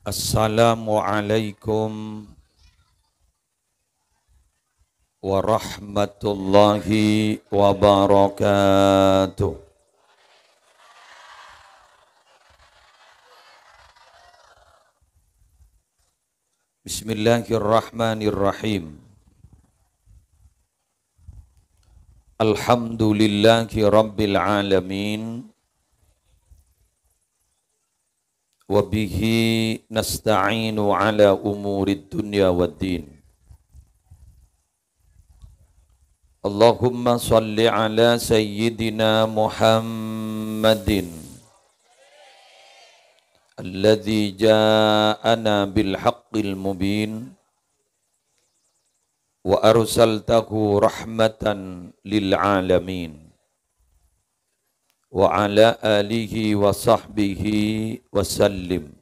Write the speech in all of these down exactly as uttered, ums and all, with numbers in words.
Assalamualaikum warahmatullahi wabarakatuh. Bismillahirrahmanirrahim. Alhamdulillahi rabbil alamin. Wa bihi nasta'inu ala umurid dunya wad din. Allahumma salli ala sayyidina Muhammadin alladzi ja'ana bil haqqil mubin wa arsaltahu rahmatan lil alamin. Wa ala alihi wa sahbihi wa sallim.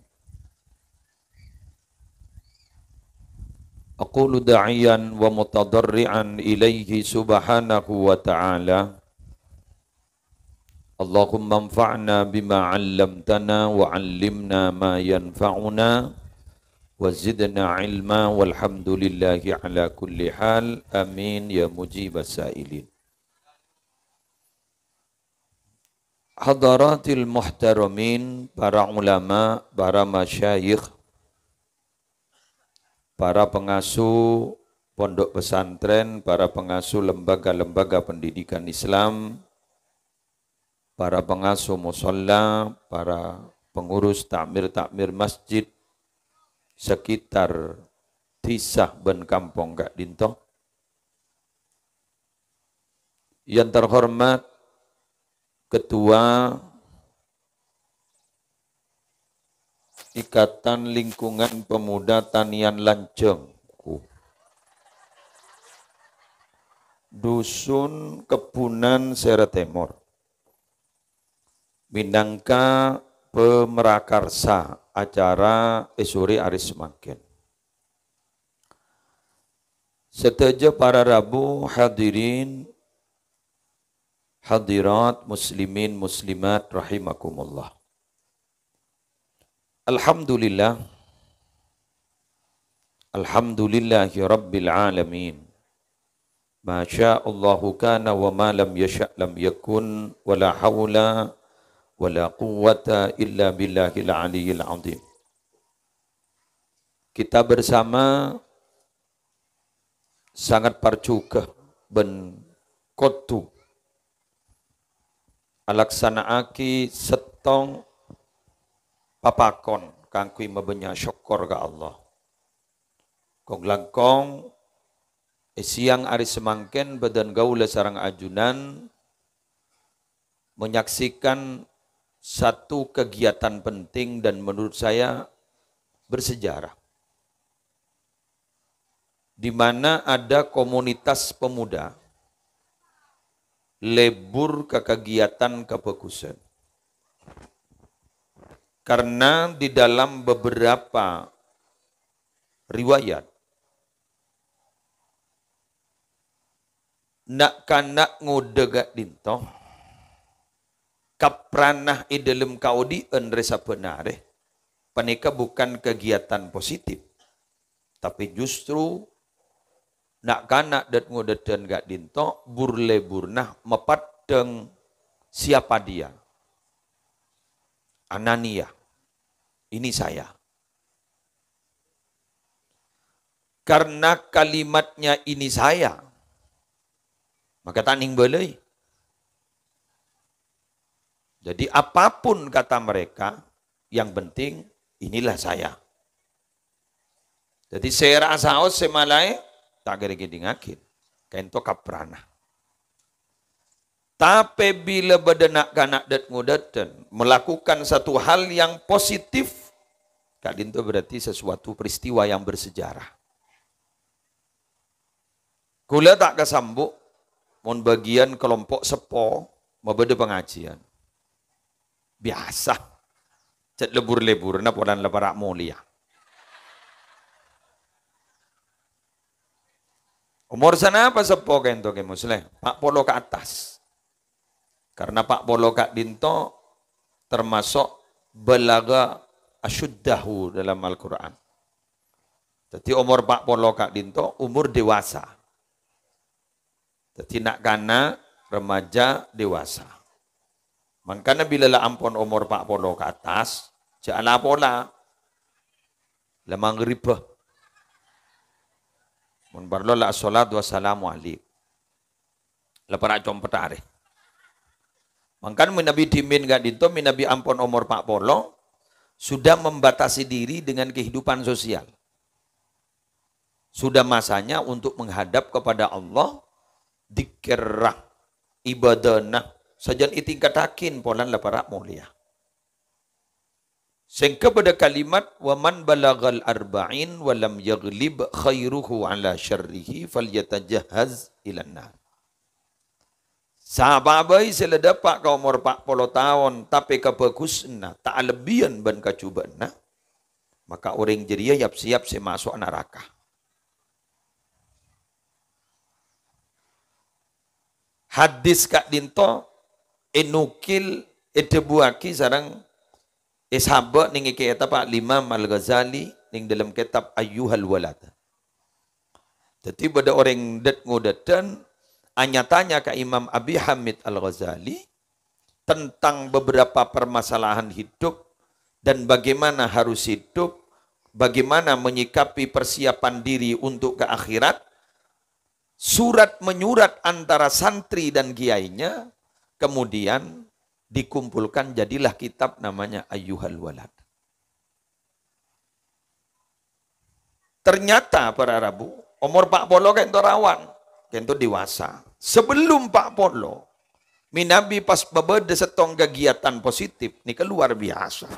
Aqulu da'iyan wa mutadarri'an ilaihi subhanahu wa ta'ala. Allahumma anfa'na bima 'allamtana wa 'allimna ma yanfa'una wa zidna ilma walhamdulillahi ala kulli hal. Amin ya mujibas sa'ilin. Hadaratil muhtaramin, para ulama, para masyayikh, para pengasuh pondok pesantren, para pengasuh lembaga-lembaga pendidikan Islam, para pengasuh musholla, para pengurus takmir-takmir masjid sekitar dhisa bân kampong ka'dhinto. Yang terhormat Ketua Ikatan Lingkungan Pemuda Tanian Lanjeng, Dusun Kebunan Sera Tèmor, mènangka pamrakarsa acara è sorè arè samangkèn. Sadhâjâ para rabu, hadirin, hadirat, muslimin, muslimat rahimakumullah. Alhamdulillah. Alhamdulillahi rabbil alamin. Ma syaa Allahu kana wa ma lam yasya' lam yakun, wa la haula wa la quwwata illa billahil aliyyil azim. Kita bersama sangat parjhughâ bân kodhu alaksana'aghi sèttong papakon kaangghuy mabânnya' sokkor ka Allah. Kong-langkong, è sèyang arè samangkèn bâdân kaulâ sareng ajunan menyaksikan satu kegiatan penting dan menurut saya bersejarah, di mana ada komunitas pemuda lebur ka kagiatan kabhâghusân. Karena di dalam beberapa riwayat, na'-kana' ngodâ ka'dhinto kaprana è dhâlem kaodi'ân rè sabbhân arè, panèka bukan kegiatan positif, tapè justru na'-kana' dhât-ngodâdhân ka'dhinto bur-leburna mapaddhâng siapa dia. Anania, ini saya. Karena kalimatnya ini saya, maka ta' nèng bâlâi. Jadi, apapun kata mereka, yang penting inilah saya. Jadi, sèra'a saos sè malaè, ta' kèra èkèdingngaghi. Kaènto kaprana. Tapè bilâ bâdâ na'-kana' dhât-ngodâdhân melakukan satu hal yang positif, ka'dhinto berarti sesuatu peristiwa yang bersejarah. Kaulâ ta' kasambu' mon bâgiyân kelompok seppo mabâdâ pangajiân. Biyasa. Cè' lebur-leburna polana la para' molèya. Omor sanapa seppo kaènto, Kè Musleh? Pa' polo ka attas. Karena pa' polo ka'dhinto termasuk balagha asyuddahu dalam Al-Qur'an. Dhâddhi omor empat puluh ka'dinto omor dewasa. Dhâddhi na'-kana', remaja, dewasa. Mangkana bilâ la ampon omor empat puluh ka attas, jhâ' la pola. La maghribbhâ. Mon parlo la assalatu wassalamu alaik. La para' compet arè. Mangkana manabi dhimèn ka'dinto, manabi ampon omor empat puluh, sudah membatasi diri dengan kehidupan sosial. Sudah masanya untuk menghadap kepada Allah, dzikirra, ibadana, sajân ètingkataghi polana la para' molèya. Sehingga pada kalimat, "Wa man balagal arba'in wa lam yaghlib khairuhu ala syarrihi falyatajahhaz ilan nar." Sapa bhâi sè la dâpa' ka omor empat puluh taon, tapè kabhâghusânna ta' alebbiyân bân kajhubâ'ânna, maka orèng jârèya yap-siyap sè maso'a naraka. Hadis ka'dinto ènukil, èdhâbuwâghi sareng èsabâ' nèng kètab Al-Imam Al-Ghazali nèng dâlem kètab Ayyuhal Walad. Dhâddhi bâdâ orèng dât-ngodâdân anya-tanya ka Imam Abi Hamid Al-Ghazali tentang beberapa permasalahan hidup dan bagaimana harus hidup, bagaimana menyikapi persiapan diri untuk ke akhirat, surat menyurat antara santri dan kiainya, kemudian dikumpulkan jadilah kitab namanya Ayyuhal Walad. Ternyata para rabu, omor empat puluh ka'dinto rawan, ka'dinto dewasa. Sebelum empat puluh, manabi pas bâbâdâ sèttong kegiatan positif, nèka luar biasa.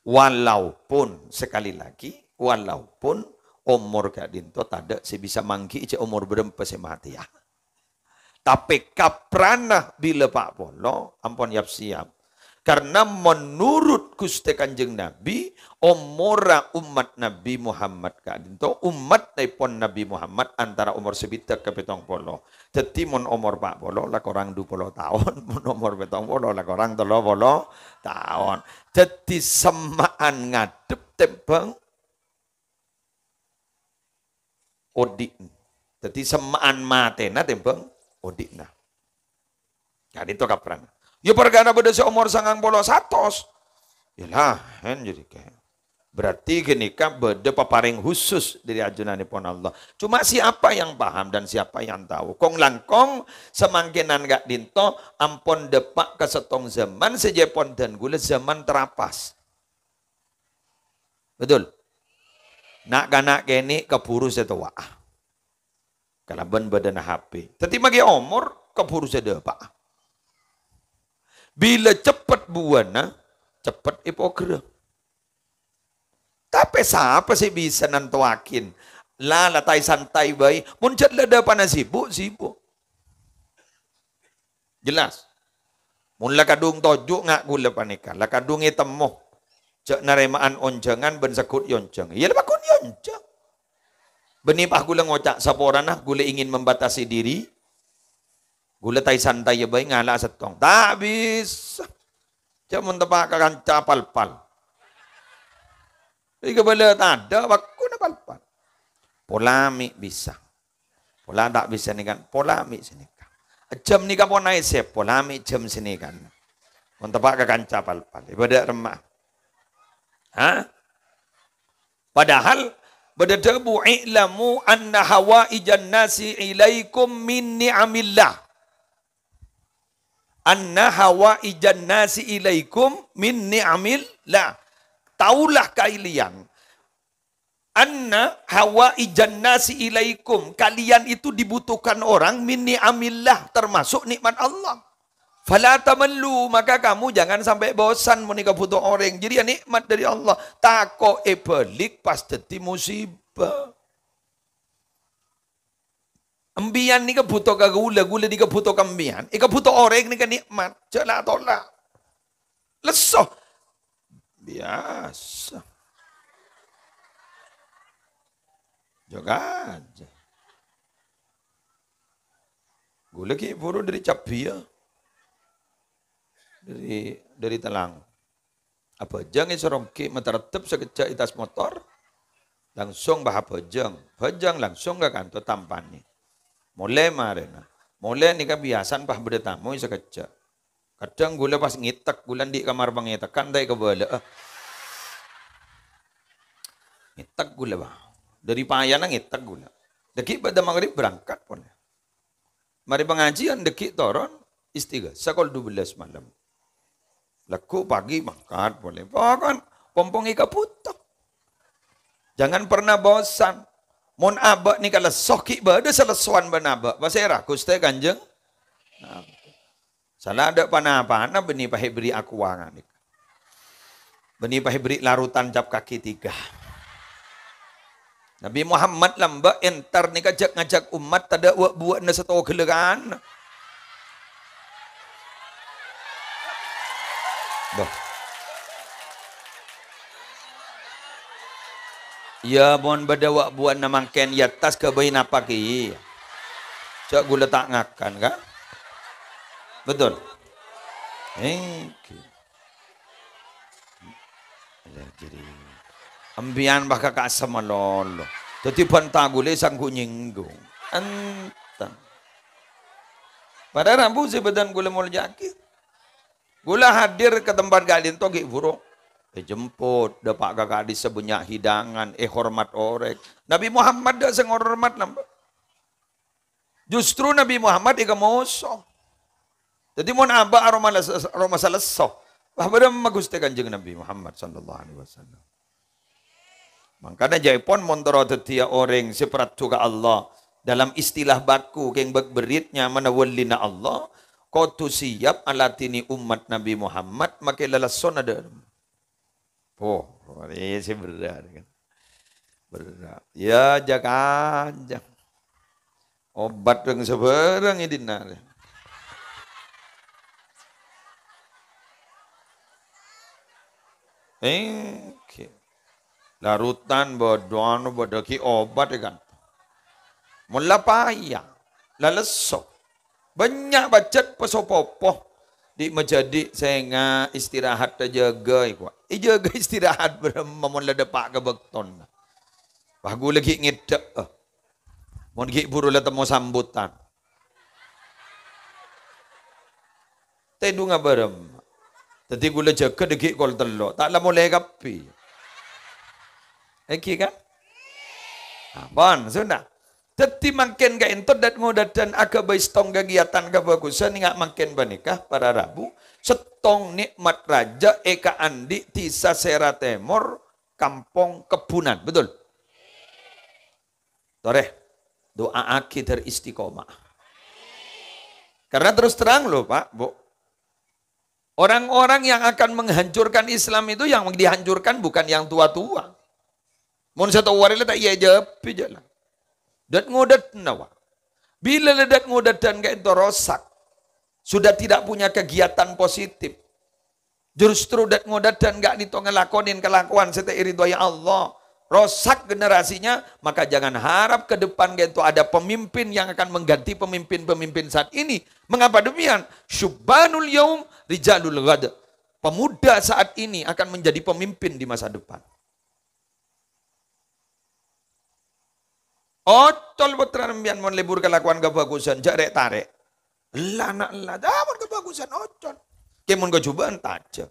Walaupun, sekali lagi, walaupun omor ka'dinto tadâ' sè bisa mangghi'i jhâ' omor bârâmpa sè matèya. Tapè kaprana bilâ empat puluh, ampon yap-siyap. Karena menurut Ghustè Kanjeng Nabi, omorra ommat Nabi Muhammad ka'dinto, ommattèpon Nabi Muhammad antara omor sabidhâk ka pèttong puluh. Dhâddhi mon omor empat puluh la korang dua puluh taon, mon omor pèttong puluh la korang tello puluh taon. Dhâddhi semma'an ngadhep tèmbhâng odi'. Dhâddhi semma'an matèna tèmbhâng odi'na. Ka'dinto kaprana. Ya parkara bâdâ sè omor sangang puluh satos. Ya laèn jârèya. Berarti ghânèka bâdâ paparèng khusus dâri ajunanèpon Allah. Cuma siapa yang paham dan siapa yang tahu? Kong-langkong samangkènan ka'dinto ampon dâpa' ka sèttong zaman sè jhâ' pon dân ghulâ zaman terapas. Betul? Na'-kana' kènè' kabhuru sè towa'a. Kalabân bâdâna H P. Dhâddhi maghi omor kabhuru sè dâpa'a. Bilâ ceppet buwâna, ceppet èpogerrâ. Tapè sapa sè bisa nantowaghi? La, la tai-santai bhâi. Mon jhât la dâpa'na sibuk, sibuk. Jelas. Mon la kadhung toju' nga' ghulâ panèka, la kadhung ètemmo jhâ' narèma'an onjhângan bân segghut èonjhâng. Iyâ la pagghun èonjhâng. Bânnè pas ghulâ ngoca', "Saporana ghulâ ingin membatasi diri, ghulâ tai-santaiya bhâi ngala'a sèttong." Ta' bisa. Jhâ' mon teppa' ka kanca pal-pal. Èkabâlâ tadâ', pagghun pal-pal. Pola mè' bisa. Pola ta' bisa nèka, pola mè' sanèka. Jhâm nèka pon aèssèp, pola mè' jhâm sanèka. Mon teppa' ka kanca pal-pal, èbâdâ remma. Ha? Padahal bâdâ dhâbu, "I'lamu anna hawaijan nasi ilaikum min ni'amillah." "Anna hawaijan nasi ilaikum min ni'amillah." Tahulah kalian, "Anna hawaijan nasi ilaikum," kalian itu dibutuhkan orang, "min ni'amillah," termasuk nikmat Allah. "Fala tamallu," maka kamu jangan sampai bosan mon èkabhuto orèng. Jârèya nikmat dâri Allah. Tako' èbâlik pas dhâddhi musibah. Empèyan nèka bhuto ka ghulâ, ghulâ nèka bhuto ka empèyan. Èkabhuto orèng nèka nikmat. Jhâ' la-tola'. Lesso. Biasa. Jhâ' kajâ. Ghulâ ghi' bhuru dâri Cabbhiyâ. Dâri, dâri Tellangong. Abhâjâng è Soronggi, matareddhep sakejjhâ' è attas motor, langsung bâ' abhâjâng. Bhâjâng langsung ka kanto tampani. Molè marèna. Molè nèka biyasana pas bâdâ tamoy sakejjhâ'. Kadhâng ghulâ pas ngètek, ghulâ andi' kamar pangètekan ta' èkabâlâ'â. Ngètek ghulâ, bâ. Dâri payana ngètek ghulâ. Dâgghi' bâdâ maghrib berangkat polè. Marè pangajiân dâgghi' toron, istighasah kol dua belas malem. Lagghu' pagi mangkat polè. Pokon pompong èkabhuto. Jangan pernah bosan. Mon abâ' nèka lesso, ghi' bâdâ sè lessowân bân abâ'. Pasèra Ghustè Kanjeng Nabi. Sala adâ' pa-napana bânnè pas èberri' akowa nganèka. Bânnè pas èberri' larutan cap kaki tiga. Nabi Muhammad lambâ' entar nèka jhâ' ngajhâk ommat tadâ' wa'-buwâ'na sèttong ghellâ' kan. Bâh. Iyâ, mon bâdâ wa'-buwâ'na mangkèn è attas ghâbây napa kèya. Jhâ' ghulâ ta' ngakan, kan? Betul? Èngghi. Lah, jadi. Empèyan bâ' ka ka'assa malolo. Dâddhi bân ta' ghulâ sangghu nyèngghung. Enten. Para rabu sè bâdân ghulâ molja'aghi. Ghulâ hadir ka tempat ka'dinto ghi' bhuru èjemput, dâpa' ka ka'dissa bânnya' hidangan, èhormat orèng. Nabi Muhammad dâ' sè ngormat lambâ'. Justru Nabi Muhammad èkamoso. Dâddhi mon abâ' aroma les-, aroma salesso, wah, bârâmma Ghustè Kanjeng Nabi Muhammad sallallahu alaihi wasallam. Mangkana jhâ'èpon mon terro dâddhiyâ orèng sè paraddhu ka Allah, dalam istilah bhâkhu kèng bâk-bherrit nyamana wallina Allah, kodhu siap aladhini ommat Nabi Muhammad makè lalessona dâ' remma. Poh, rè sè berrâ', kan. Berrâ'. Iyâ, jhâ' kanjeng. Obat bhângsabhârâng è dinna'. Èngghi. Larutan bâdâ anu bâdâ ghi' obat, kan. Mon la paya, la lesso. Bânnya' pajhât pa-, so-popo. Dhi' majâdhi' sènga' istirahat ajâgâ, èkowa. Èjâgâ istirahat bârâmma mon la dâpa' ka bâktona. Wah, ghulâ ghi' ngèdhâ'â. Mon ghi' bhuru la temmo sambutan. Tèdungnga bârâmma. Dâddhi ghulâ jâgâ dâgghi' kol tello'. Ta' la molè kabbhi. Èngghi, kan? Ampon, sonna. Dâddhi mangkèn ka'ènto dât-ngodâdhân aghâbây sèttong kagiyatan kabhâghusân ènga' mangkèn panèka, para rabu, sèttong nè'mat rajâ èkaandi' dhisa sèra tèmor, Kampong Kebbunan. Betul? Torè, du'a'aghi dâr istiqomah. Karena terus terang loh, Pak, Bu. Orang-orang yang akan menghancurkan Islam itu yang dihancurkan bukan yang tua-tua. Mon sè towa rè la ta' iyâ èjhâbbhi jhâ' la. Dât-ngodâdhânna, wa. Bilâ la dât-ngodâdhân ka'ènto rosak, sudah tidak punya kegiatan positif. Justru dât-ngodâdhân ka'dinto ngalakonè kalakowan sè ta' èridhoi Allah. Rosak generasinya, maka jangan harap ke depan ka'ènto ada pemimpin yang akan mengganti pemimpin-pemimpin saat ini. Mengapa demikian? Syubbanul yaum, rijalul ghad. Pemuda saat ini akan menjadi pemimpin di masa depan. Ocol pottrana sampèyan mon lebur kalakowan kabhâghusân, jhâ' rè'-tarè'. Ella na' ella, jhâ' mon kabhâghusân ocol. Kè mon kajhubâ'ân tajhâ.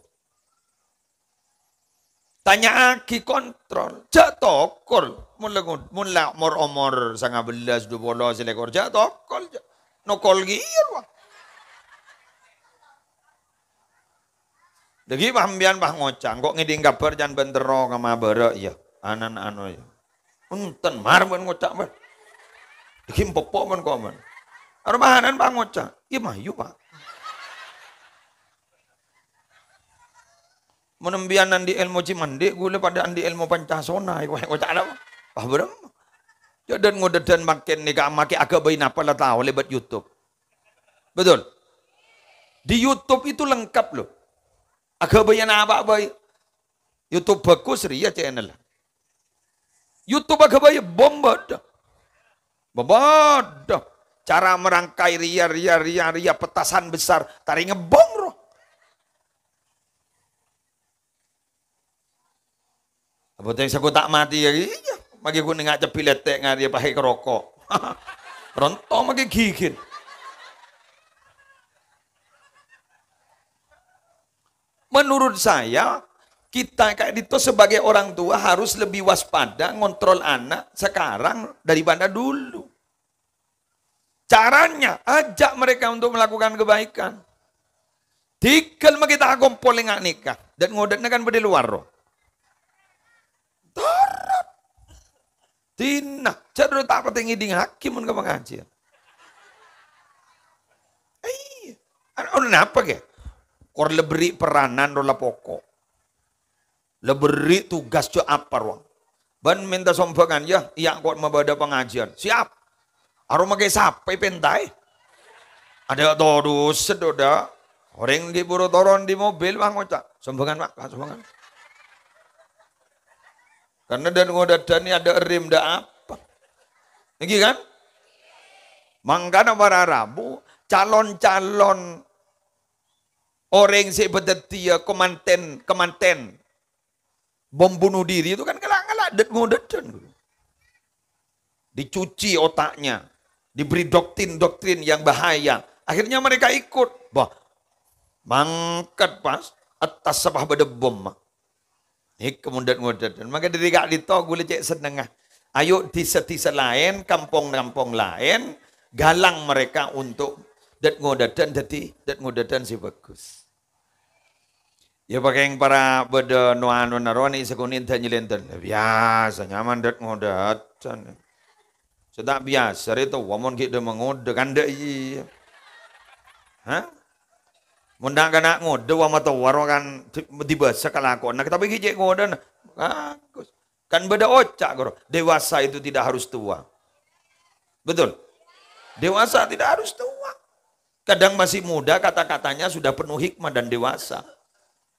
Tanya'aghi kontrol, jhâ' tokol. Mon la ngon-, mon la omor-omor sanga bellâs, dua polo, sèlèkor, jhâ' tokol, jhâ'. Nokol kèya rowa. Dâgghi' pas sampèyan pas ngoca', "Engko' ngèdhing kabhâr can bân terro ka Mabârâ', iyâ. Anan anu, iyâ." Enten, mar bân ngoca', bân. Dâgghi' empoppo bân komen. Aromahanan pas ngoca', "Iyâ, mayu, Pak." Mon sampèyan andi' èlmo cimandi', ghulâ padâ andi' èlmo Pancasona, ngoca' napa? Wah, bârâmma. Jhâ' dât-ngodâdhân mangkèn nèka makè aghâbây napa la tao lèbât YouTube. Betul? Di YouTube itu lengkap, loh. Aghâbây napa bhâi. YouTube bhâghus rèya channel. YouTube aghâbây bom bâdâ. Bâdâ. Cara merangkai rèya, rèya, rèya, rèya, petasan besar. Tarèngnga bom rowa. Bhunten sè kok ta' matè, iyâ. Maghi ghun ngacebbi lètè' ngarè pahè karoko'. Ronto maghi ghighir. Menurut saya, kita kayak itu sebagai orang tua harus lebih waspada ngontrol anak sekarang daripada dulu. Caranya, ajak mereka untuk melakukan kebaikan. Dhigghâl maghi ta' akompol è nga' nèka. Dân-ngodâdhân kan bâdâ è lowar, rowa. Torot. Dinah, jhâ' rowa ta' patè ngèdingngaghi mon ka pangajiân. Iyâ. An-, anu napa, ghi? Kor la berri' peranan rowa la poko'. La berri' tugas jhâ' apa rowa. Bân mènta sombhângan, yâ, iyâ kok mabâdâ pangajiân. Siap. Arowa makè sapè pèntaè. Adâ' todus sedodâ. Orèng ghi' buru toron dâri mobil, wah, ngoca', "Sombhângan, Pak, Pak, sombhângan." Karena dân-ngodâdhân nè adâ' rem, dâ' apa. Èngghi kan? Mangkana para rabu, calon-calon orèng sè bâdâddhiyâ kemanten, kemanten bom bunuh diri itu kan ngala'-ngala' dân-ngodâdhân. Dicuci otaknya, diberi doktrin-doktrin yang bahaya. Akhirnya mereka ikut. Bah, mangkat pas, attas sabâ bâdâ bom. Nèka mon dân-ngodâdhân. Maka dâri ka'dinto ghulâ cè' sennengnga. Ayo dhisa-dhisa laèn, kampong-kampong laèn, galang mereka untuk dân-ngodâdhân dhâddhi dân-ngodâdhân sè bhâghus. Yâ, pakèng para bâdâ no-anona rowa nè sakonè' dâ' nyèlènten. Biyasa nyaman dân-ngodâdhân. Sè ta' biyasa rè towa mon ghi' dâ' mangodâ kan dâ' iyâ. Hah? Mon na'-kana' ngodâ wa matowa rowa kan di-, dibâsa kalakowanna, tapè ghi' cè' ngodâna. Bagus. Kan bâdâ oca' karo, "Dewasa itu tidak harus tua." Betul? Dewasa tidak harus tua. Kadang masih muda, kata-katanya sudah penuh hikmah dan dewasa.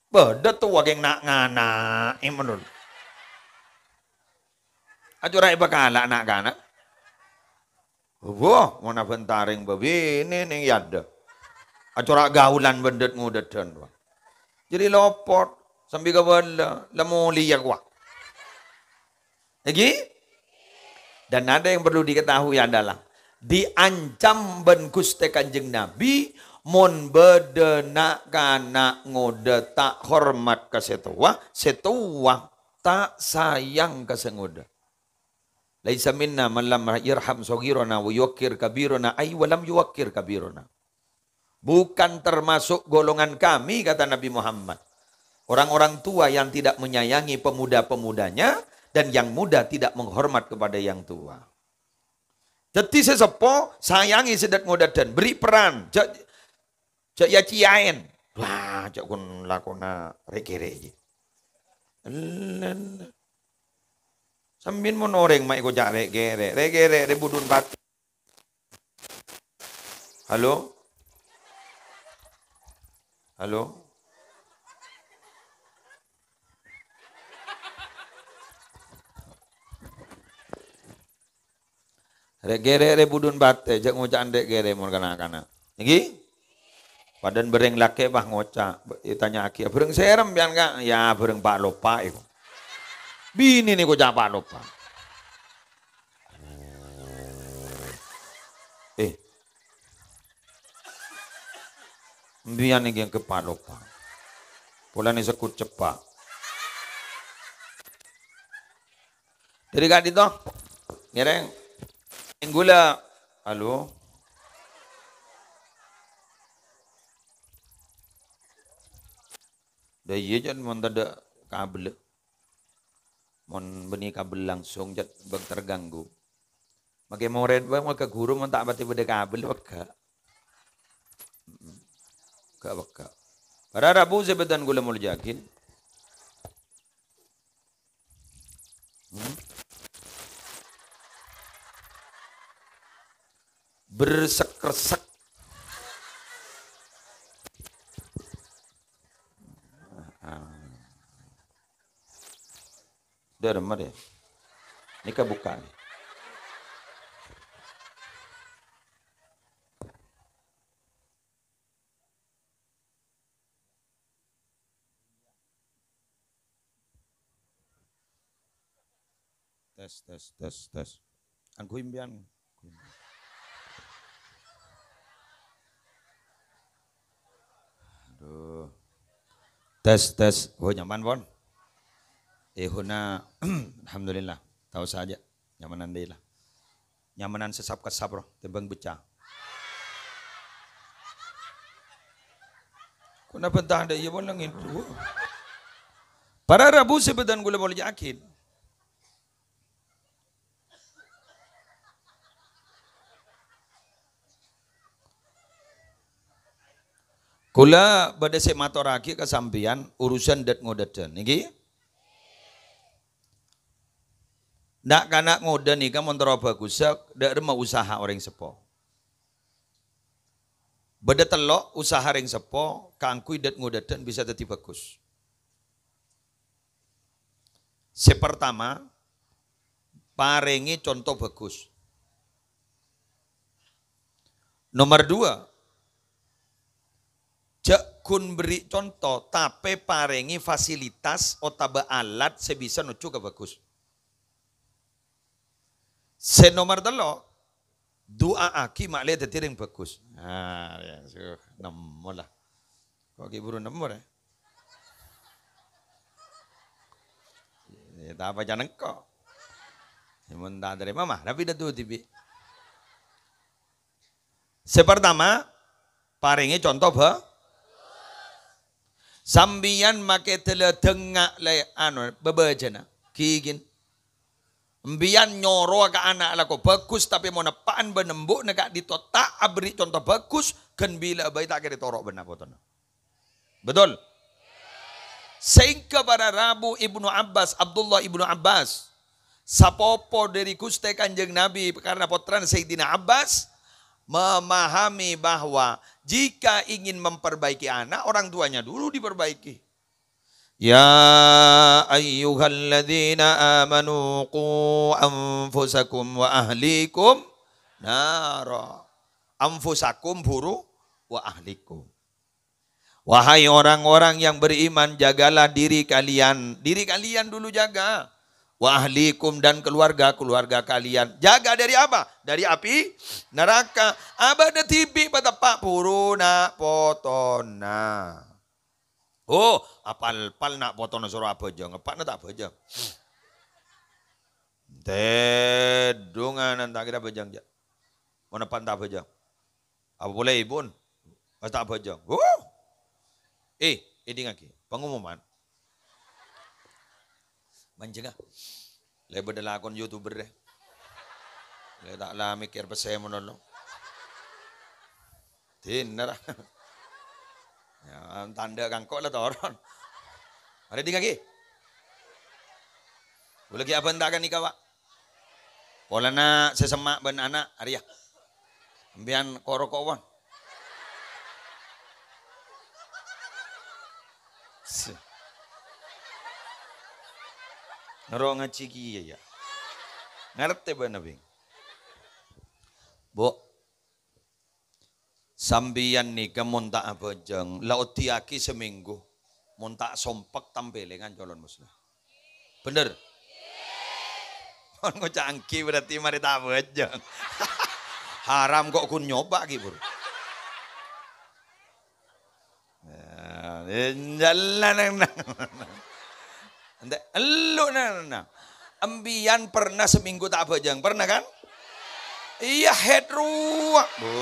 Bâdâ towa kèng na'-ngana'è mènon. Acora' èpakala' na'-kana'. Wah, mon abhântarèng bâbinè nèng è adâ. Acora' gaulân bân dân-ngodâdhân, wah. Jadi lopot, sambi kabâlâ, la molèya, wah. Èngghi? Dan ada yang perlu diketahui adalah, diancam bân Ghustè Kanjeng Nabi, mon bâdâ na'-kana' ngodâ ta' hormat ka sè towa, sè towa ta' sayang ka sè ngodâ. "Laisa minna man lam yarham shaghirana wa yuwaqqir kabirana, ay wa lam yuwaqqir kabirana." "Bukan termasuk golongan kami," kata Nabi Muhammad, "orang-orang tua yang tidak menyayangi pemuda-pemudanya dan yang muda tidak menghormat kepada yang tua." Dhâddhi sè seppo sayangi sè dân-ngodâdhân, beri peran, jhâ', jhâ' ya-ciya'èn. Wah, jhâ' ghun lakona rè'-kèrè' jiyâ. Ella, ella. Sampèyan mon orèng ma' èkoca' rè'-kèrè', rè'-kèrè', rè' budun patè. Halo? Halo? Rè'-kèrè' rè' budun patè, jhâ' ngoca'an rè'-kèrè' mon kana'-kana'. Èngghi? Padâna bhâreng lakè' pas ngoca', ètanya'aghi, "Bhâreng sèra empèyan, Ka'?" "Ya, bhâreng pa'-lopa'," èko. Binèna èkoca' pa'-lopa'. Eh. Empèyan èngghi èngghi pa'-lopa'. Polana èsekut ceppa'. Dâri ka'dinto, ngèrèng. Èngghi la, halo? Dâ' iyâ, jhân mon tadâ' kabel. Mon bânnè kabel langsung, jhât bâ' terganggu. Makè morèd bâ', makè ghuru mon ta' patè bâdâ kabel, pegghâ'. Mm-mm. Pegghâ', pegghâ'. Para rabu sè bhâdhân kaulâ molja'aghi. Hmm? Bersek-resek. Ah. Dâ' remma dâ'. Nèka bukka'. Tes, tes, tes, tes. Angghuy mbiyan. Aduh. Tes, tes. Oh, nyaman, pon? Eh, huna, alhamdulillah. Tao saja. Nyamanan dè la. Nyamanan sè sap-kessap, ro. Tèmbhâng beccè. Kona bhânta dâ' iyâ, pon, nangèn. Para rabu sè bâdhân kaulâ molja'aghi. Kaulâ bâdâ sè matorraghi ka sampèyan urusan dât-ngodâdhân. Nèkè? Na'-kana' ngodâ nèka mon terro bhâghussa, dâ' remma usaha orèng seppo. Bâdâ tello' usaha rèng seppo kaangghuy dât-ngodâdhân bisa dhâddhi bhâghus. Sè partama, parèngè conto bhâghus. Nomer dua, jhâ' ghun berri' conto, tapè parèngè fasilitas otabâ alat sè bisa nojjhu ka bhâghus. Sè nomer tello', du'a'aghi ma'lè dhâddhi rèng bhâghus. Ah, ya, su, nemmo la. Ko' ghi' buru nemmo, rè? Ya, ta' apa ca' nengko'. Ya, mon ta' tarèma, mah, rapi dâ' tu dhibi'. Sè partama, parèngè conto bhâ-, sampèyan makè dâlâdhângnga lè-, anu, bhâbhâjâna, ghighina. Sampèyan nyorowa ka ana' alako bhâghus, tapè mon eppa'an bân embu'na ka'dinto ta' aberri' conto bhâghus, ghân bilâ bhâi ta' kèra toro' bân na' potona. Betul? Sehingga para rabu Ibnu Abbas, Abdullah Ibnu Abbas, sapopo dhâri Ghustè Kanjeng Nabi, karena pottrana Sayyidina Abbas, memahami bahwa jika ingin memperbaiki anak, orang tuanya dulu diperbaiki. Ya ayyuhalladzina amanu qu anfusakum wa ahlikum nara. Anfusakum buru wa ahlikum. Wahai orang-orang yang beriman, jagalah diri kalian. Diri kalian dulu jaga. Wa ahlikum, dan keluarga-keluarga kalian. Jaga dari apa? Dari api neraka. Abâ'na dhibi' pateppa' buru na' potona. Oh, apal-pal na' potona soro abhâjâng, eppa'na ta' abhâjâng. Tèdungan ta' kèra abhâjâng, jâ'. Mon eppa'na ta' abhâjâng. Apa polè, Bun? Pas ta' abhâjâng. Huh! Eh, èdingngaghi, pengumuman. Manjhengnga. Lè bâdâ lakon YouTuber, eh. Lè ta' la mèkkèr pèssè mono lo. Dinner. Ya, tandhâ kangko' la toron. Marè èdingngaghi. Ghulâ ghi' abhânta ghânèka, Pak. Polana sè semma' bân ana' arèya. Sampèyan ko'-roko', pon. Se-, noro' ngajhi kèya, ya. Ngartè bâ'na, Bing? Bu, sampèyan nèka mon ta' abhâjâng, la oddhiyaghi samènggu. Mon ta' sompek, tampèlèngan calon muslim. Bhender? Mon ngoca' ènggi berarti marè ta' abhâjâng. Haram kok ghun nyoba ghi' buru. Ya, eh, jalan nang, nang. Ente, elu nang, nang. Empiyan pernah seminggu ta' abhâjâng, pernah kan? Iyâ, haid rowa. Beuh.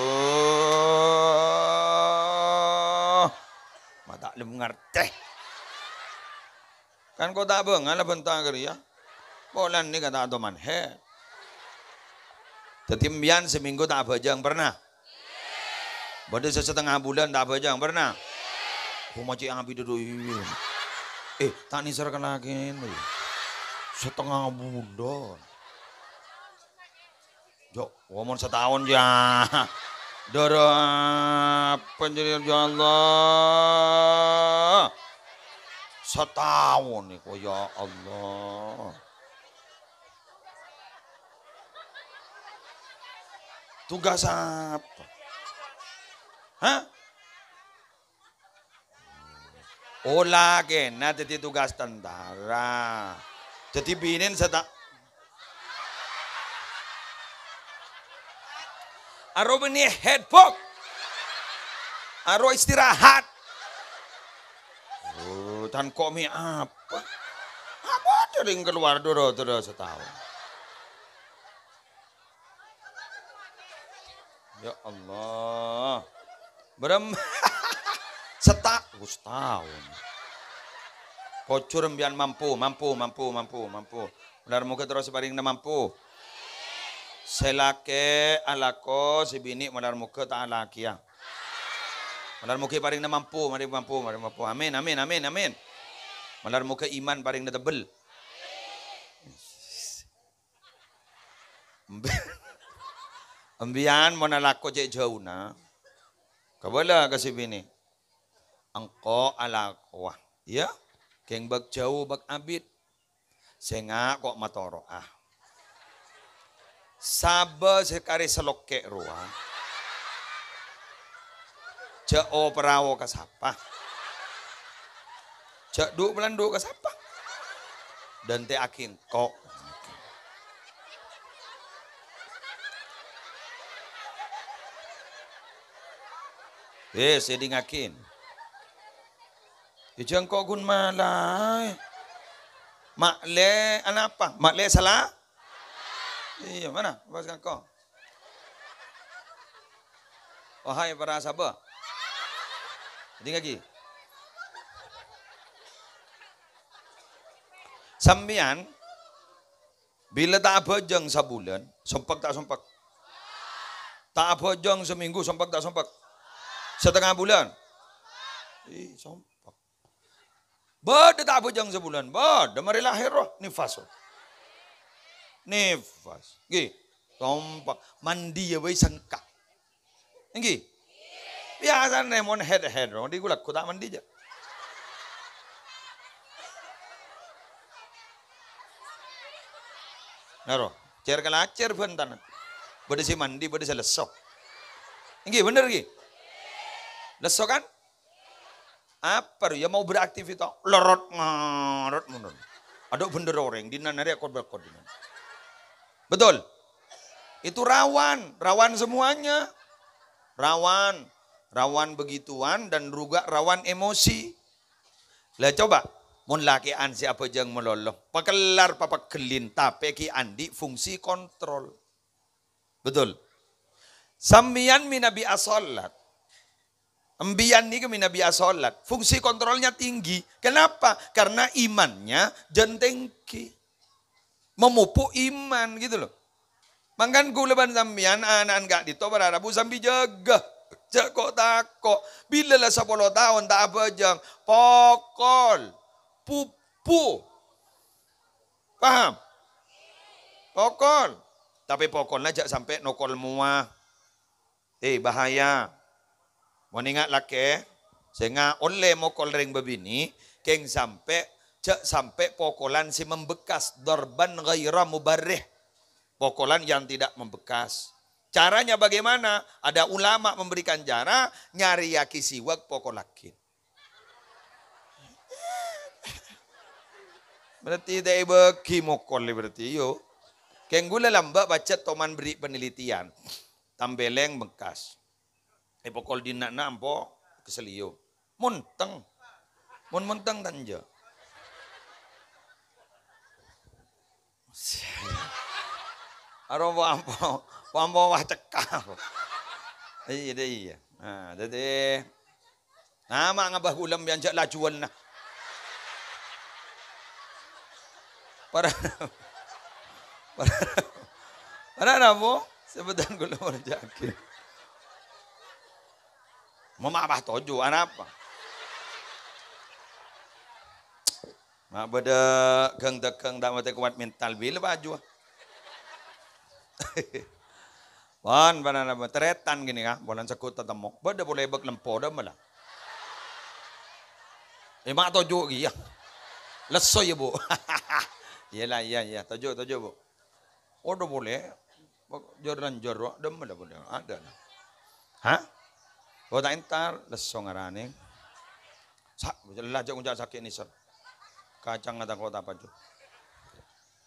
Ma' ta' lem ngartè. Kan ko' ta' bângal bhânta kèya. Polana nèka ta' toman haid. Dhâddhi empiyan seminggu ta' abhâjâng, pernah? Bâdâ sè satengnga bulân ta' abhâjâng, pernah? Koma cè' abit dâdâ, iyâ. Eh, ta' nèser ka lakèna, yâ. Satengnga bulân. Jo, omor sataon, yâ. Dârâ apa jârèya, ya Allah? Sataon nèko, ya Allah. Tugas apa? Hah? Oh, lakèna dhâddhi tugas tentara. Dhâddhi binèna sè ta-, Aro bânnè head, Bok. Aro istirahat. Oh, tan ko' mè' apa? Apa dhâri kalowar dâri-dâri sataon? Ya Allah. Berem-, seta-, oh, sataon. Pojhur embiyan mampu, mampu, mampu, mampu, mampu. Malar moghâ terros èparèngana mampu. Sè lakè' alako, sè binè' malar moghâ ta' alakèya. Malar moghâ èparèngana mampu, marè mampu, marè mampu. Amin, amin, amin, amin. Malar moghâ iman parèngana tebbel. Embi-, embiyan mon alako cè' jhâuna, kabâlâ ka sè binè'. Engko' alakowa, iyâ, kèng bâk jhâu bâk abit. Sènga' ko' matoro'a. Sabâ sè karè salokkè' rowa. Jhâ' o-paraoa ka sapa? Jhâ' dhu'-palandhu' ka sapa? Dântè'aghi engko'. Eh, sè èdingngaghi. Ijâ engko' ghun malaè. Ma'lè anapa? Ma'lè sala? Iyâ, mana? Pas engko'. Wahai para sabâ. Èdingngaghi. Sampèyan bilâ ta' abhâjâng sabulân, sompek ta' sompek? Ta' abhâjâng samènggu, sompek ta' sompek? Satengnga bulân? Ih, sompek. Bâdâ ta' abhâjâng sabulân? Bâdâ, marè lahèr rowa nifas. Nifas. Ngghi, sompek. Mandiya bhâi sengka. Èngghi? Biyasana mon head-head, mon di ghulâ ta' mandi jâ. Naro, cer-kalacèr bhântana. Bâdâ sè mandi, bâdâ sè lesso. Èngghi, bhender èngghi? Lesso kan? Apa rowa, ya mau beraktivitas, lerot ngarot ngono. Adhu bhender orèng, dinna' narè akot-bakot dinna'. Betul? Itu rawan, rawan semuanya. Rawan, rawan begituan dan juga rawan emosi. Lah coba, mon lakè'an sè abhâjâng malolo, pakellar papeggellin, tapè ghi' andi' fungsi kontrol. Betul. Sampèyan mènabi asolat. Embiyan nèka mènabi asolat. Fungsi kontrolnya tinggi. Kenapa? Karena imannya jân tèngghi. Memupuk iman gitu loh. Mangkana kaulâ bân sampèyan ana'na ka'dinto para rabu sambi jâgâ. Jâ' ko'-tako'. Bilâ la sapolo taon ta' abhâjâng, pokol, pupu. Paham? Pokol. Tapè pokolla jâ' sampè' nokol mowa. Eh, bahaya. Mon enga' lakè, sènga' ollè mokol rèng bâbinè', kèng sampè', jâ' sampè' pokolan sè membekas, darban ghaira mubarrih. Pokolan yang tidak membekas. Caranya bagaimana? Ada ulama memberikan cara, nyarèyaghi siwak, pokollaghi. Berarti ta' èbâghi mokol berarti, yo. Kèng ghulâ lambâ' pajhât toman berri' penelitian. Tampèlèng bengkas. Èpokol dinna'-na' ampo keseliyo. Monteng. Mon monteng tanja. Aro ampo, ampo wah cekka. Iyâ, dâ' iyâ. Nah, dâddhi, nama ngabâ ghulâ bi'en jâ' lajuwân, nah. Para, para, para napa? Sebutan ghulâ merja'aghi. Mama apa toju, arapa? Ma' bâdâ ghâng-dâghâng ta' matè kowat mental bilâ pajuwâ. Pon, panana, tarètan ghânèka, polana segghut tatemmo. Bâdâ polè bâk lempo, dâ' mala. Eh, ma' toju' kèya. Lesso, ya, Bu. Iyâ la, iyâ, iyâ. Toju', toju', Bu. Odhu polè. Jâr-lanjâr, dâ' mala polè. Adâ, nah. Hah? Oh, ta' entar, lesso ngaranè. Sa-, la jâ' ngoca' sakè' nèser. Kacang ngata kota paju.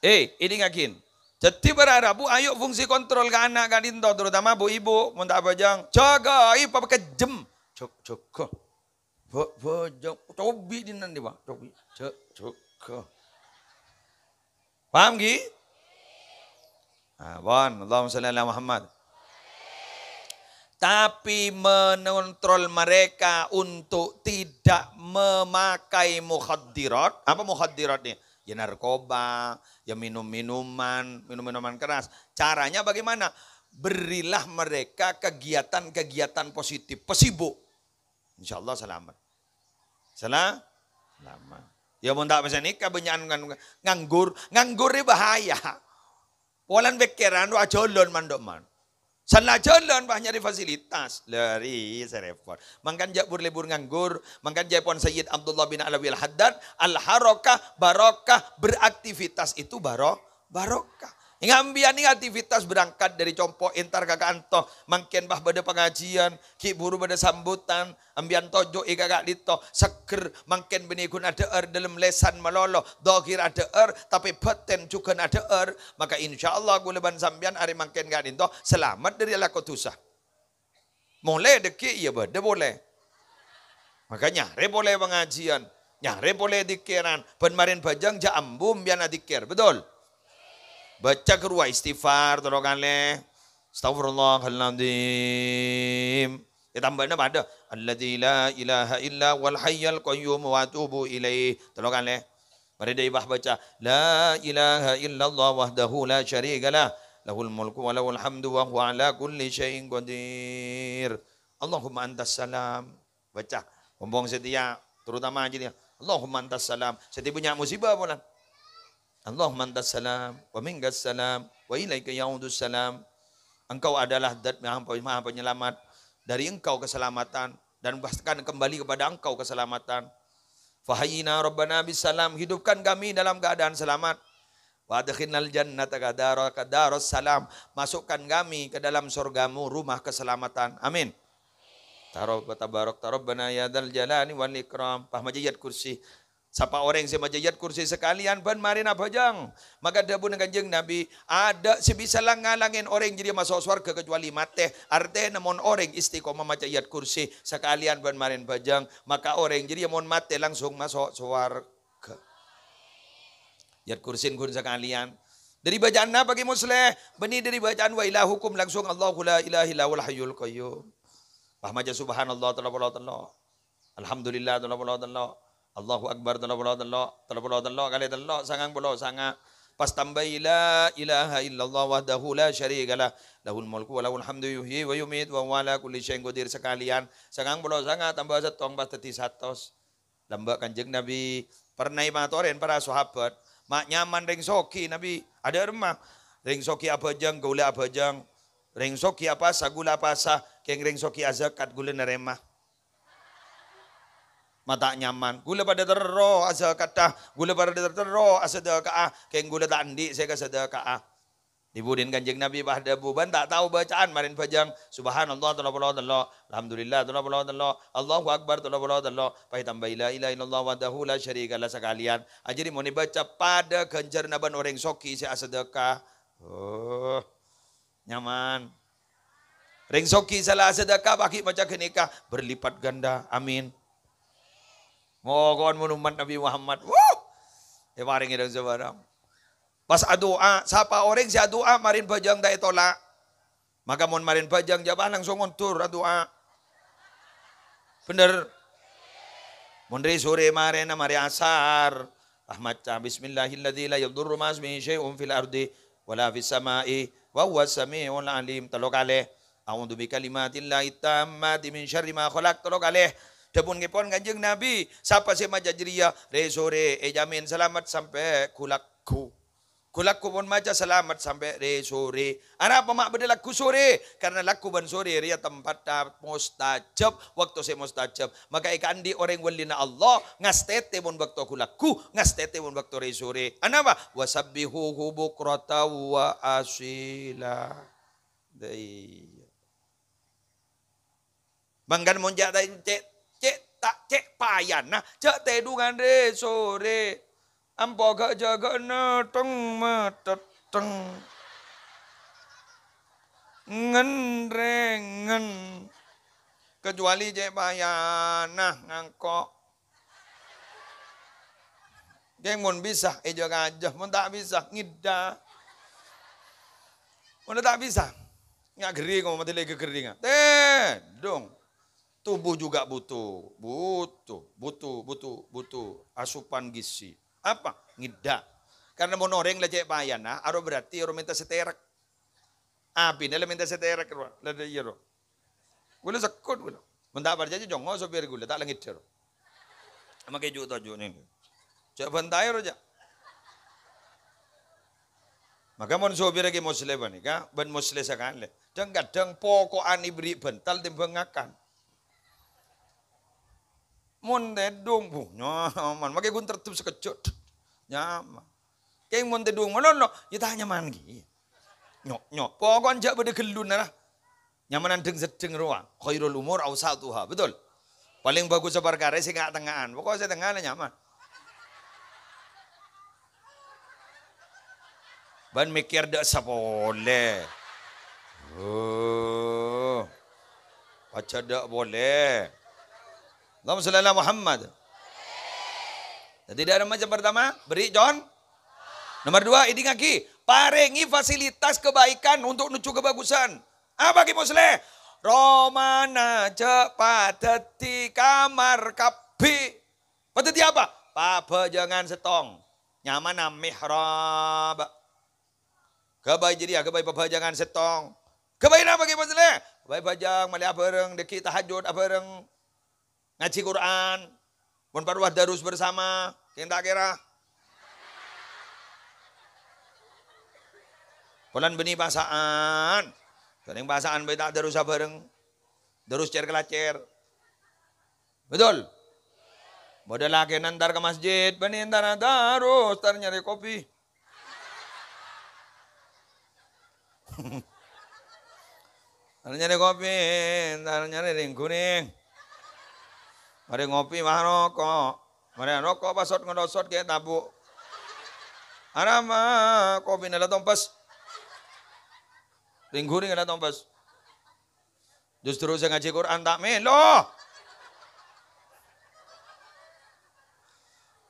Eh, èdingngaghi. Dhâddhi, para rabu, ayo fungsi kontrol ka ana' ka'dinto, terutama bu-ibu, mon ta' abhâjâng. Jâgâi, papa kejjem. Jâg-, jâgâ. Bâ-, bhâjâng. Cobi' dinanti, Pak. Cobi'. Jâ-, jâgâ. Paham, ghi? Nah, pon. Allahumma shalli ala Muhammad. Tapi mengontrol mereka untuk tidak memakai mukhaddirat. Apa mukhaddirat nih? Ya narkoba, ya minum-minuman, minum-minuman keras. Caranya bagaimana? Berilah mereka kegiatan-kegiatan positif, pesibuk. Insya Allah selamat. Sela-, selamat. Ya mon ta' bisa nikah, bânnya'an ngan-, nganggur. Nganggur ini bahaya. Polana pèkkèran, wah, ajhâlân man-, dâ' man. San la ajhâlân, wah, nyarè fasilitas. Lari, sè rèpot. Mangkana jhâ' bur-lebur nganggur. Mangkana jhâ' pon Sayyid Abdullah bin Alawi Al-Haddad, "Al-harakah barakah," beraktivitas itu baro-, barokah. Èngà' ambiyân nèka aktivitas berangkat dari compo' entar ka kanto, mangkèn, wah, bâdâ pangajiân, ghi' buru bâdâ sambutan, ambiyân toju'i ka ka'dinto, seger, mangkèn bânnè ghun adhâ'âr dâlem lèsan malolo, dhâhir adhâ'âr, tapè bâtèn jhughân adhâ'âr, maka insyaallah kaulâ bân sampèyan arè mangkèn ka'dinto salamet dâri alako dhusa. Molè dhâggi' iyâ bâdâ polè. Maka nyarè polè pangajiân, nyarè polè dzikèran, bân marèn bhâjâng jhâ' ambu ambiyân adzikèr, betul? Bâca ghâruwa istighfar tello kalè. Astagfirullahaladzim. Ètambâna padâ. "Alladzi la ilaha illa huwal hayyul qayyum wa atubu ilaih." Tello kalè. Marè dhâ' bâh bâca, "La ilaha illallah wahdahu la syarikalah, lahul mulku wa lahul hamdu wa huwa ala kulli syai'in qadir. Allahumma antas salam." Bâca, ompong satèya, terutama jârèya, "Allahumma antas salam." Satèya bânnya' musibah polana. "Allahumma antas salam, wa minkas salam, wa ilaika ya'udus salam." Engkau adalah Zat Maha, Maha Penyelamat. Dari Engkau keselamatan, dan bahkan kembali kepada Engkau keselamatan. "Fahayyina rabbana bis salam." Hidupkan kami dalam keadaan selamat. "Wa adkhilnal jannata ka dara-, ka daras salam." Masukkan kami ke dalam surga-Mu, rumah keselamatan. Amin. Taro-, tabarakta rabbana ya dzal jalali wal ikram. Pah maca ayat kursi. Sapa orèng sè maca ayat kursi sakalèyan bân marèna bhâjâng. Maka dhâbuna Kanjeng Nabi, "Adâ' sè bisa lang-ngalangè orèng jârèya maso' sowarghâ kacuali matè." Artèna mon orèng istiqomah maca ayat kursi sakalèyan bân marèn bhâjâng, maka orèng jârèya mon matè langsung maso' sowarghâ. Ayat kursi ghun sakalèyan. Dâri bâcaan napa, Ki Musleh? Bânnè dâri bâcaan "Wa ilahukum" langsung "Allahu la ilaha illa huwal hayyul qayyum." Pas maca subhanallah tello polo tello'. Alhamdulillah tello polo tello'. Allahu Akbar tello polo tello'. Tello polo tello' kalè tello', sangang polo sanga'. Pas tambâi "La ilaha illallah wahdahu la syarikalah. Lahul mulku wa lahul hamdu yuhyi wa yumitu wa huwa ala kulli syai'in qadir" sakalèyan. Sangang polo sanga' tambâ sèttong pas dhâddhi satos. Lambâ' Kanjeng Nabi, pernah èmatorè para sahabat, "Ma' nyaman rèng soghi, Nabi, adâ' remma. Rèng soghi abhâjâng, kaulâ abhâjâng. Rèng soghi apasa, kaulâ apasa. Kèng rèng soghi azakat, kaulâ narèma. Ma' ta' nyaman. Kaulâ padâ terro azakatta, kaulâ padâ terro asadhâka'a. Kèng kaulâ ta' andi' sè èkasadhâka'a." Dhi-budhina Kanjeng Nabi pas dhâbu, bân ta' tao bâcaan marèn bhâjâng, subhanallah tello polo tello', alhamdulillah tello polo tello', Allahu Akbar tello polo tello', pas ètambâi la ilaha illallah wahdahu la syarikalah sakalèyan. Ajârèya mon èbâca padâ ghânjhârânna bân orèng soghi sè asadhâka. Oh, nyaman. Rèng soghi sè la asadhâka pas ghi' maca ghânèka, berlipat ganda. Amin. Moghâ mon ummat Nabi Muhammad. Wuh! Èparèngè dhâng-sabârâng. Pas adu'a, sapa orèng sè adu'a marèn bhâjâng ta' ètolak. Maka mon marèn bhâjâng jhâ' pas langsung ondur adu'a. Bhender. Mon rè-sorè marèna marè asar, pas maca, "Bismillahilladzi la yadurru ma'asmihi syai'un fil ardi wa la fis sama'i wa huwas sami'ul alim." Tello kalè. "A'udzu bikalimatillahi tammati min syarri ma khalaq." Tello kalè. Dhâbuna Kanjeng Nabi, sapa sè maca jârèya, rè-sorè èjhâmin salamet sampè' ghu-lagghu. Ghu-lagghu pon maca salamet sampè' rè-sorè. Arapa ma' bâdâ lagghu sorè? Karna lagghu bân sorè rèya tempatta mustajab, bâkto sè mustajab. Maka èkaandi' orèng wâlina Allah, ngastètè mon bâkto ghu-lagghu, ngastètè mon bâkto rè-sorè. Anapa? "Wasabbihuhu bukratan wa asila." Dâ' iyâ. Mangkana mon jhâ' ta-, cè', cè', ta', cè' payana, jhâ' tèdungan rè-sorè. Ampo ghâ'-jâghâ'na teng-matètteng. Ngenrengen. Kecuali cè' payana ngangko'. Kèng mon bisa, èjâ kajâ. Mon ta' bisa, ngèdhâ. Mon ta' bisa, nya' ghering, mon ta' lè ghering. Tèdung. Tubuh juga butuh, butuh, butuh, butuh, butuh asupan gizi. Apa? Ngèdhâ. Karena mon orèng la cè' payana, aro berarti aro mènta sè tèrèk. Abina la mènta sè tèrèk, ro. La dâ' iyâ, ro. Ghulâ sekkut, ghulâ. Mon ta' parcajâ, jongngo' sopir ghulâ, ta' la ngèdhâ, ro. Makè ju'-toju' nèng. Jâ' bântaè, ro, jâ'. Maka mon sopir ghi' Musleh panèka, bân Musleh sakalè. Dhâng-kadhâng poko'an èberri' bântal tèmbhâng ngakan. Mon tèdung, bu, nyaman. Makè ghun terdep sakejjhâ'. Nyaman. Kèng mon tèdung malolo, yâ ta' nyaman ghi. Nyo', nyo'. Poko'en jâ' bâdâ ghelluna, ra. Nyamanan dhâng-seddhâng rowa. Khairul umur awsatuha. Betul? Palèng bhâghus saparkara sè nga'-tengnga'an. Pokok sè tengnga la nyaman. Bân mèkkèr dâ' sapolè. Oh. Pajhât dâ' polè. Allahumma shalli ala Muhammad. Jadi, dâ' remma yang pertama, beri con-, nomor dua, èdingngaghi, parèngè fasilitas kebaikan untuk nuju kebagusan. Apa, Ki Musleh? Romana jâ' padâddhi kamar kabbhi. Padâddhi apa? Pabhâjângan sèttong. Nyamana mihrab. Ghâbây jârèya, ghâbây pabhâjângan sèttong. Ghâbây napa, Ki Musleh? Ghâbây bhâjâng, malè abhâreng, dâgghi' tahajjud abhâreng. Ngajhi Qur'an. Mon parlo darus bersama, kèng ta' kèra. Polana bânnè pasa'an. Jhâ' neng pasa'an bhâi ta' darus abhâreng. Darus cèr-kalacèr. Betul? Bâdâ lakèna entar ka masjid, bânnè entar darus, entar nyarè kopi. Entar nyarè kopi, entar nyarè rèng-ghunèng. Marè ngopi, marè roko'. Marè roko' pas sot-ngerosot kè tabu'. Arapa kopina la tompes. Rèng-ghunèng la tompes. Justru sè ngajhi Qur'an ta' mèlo.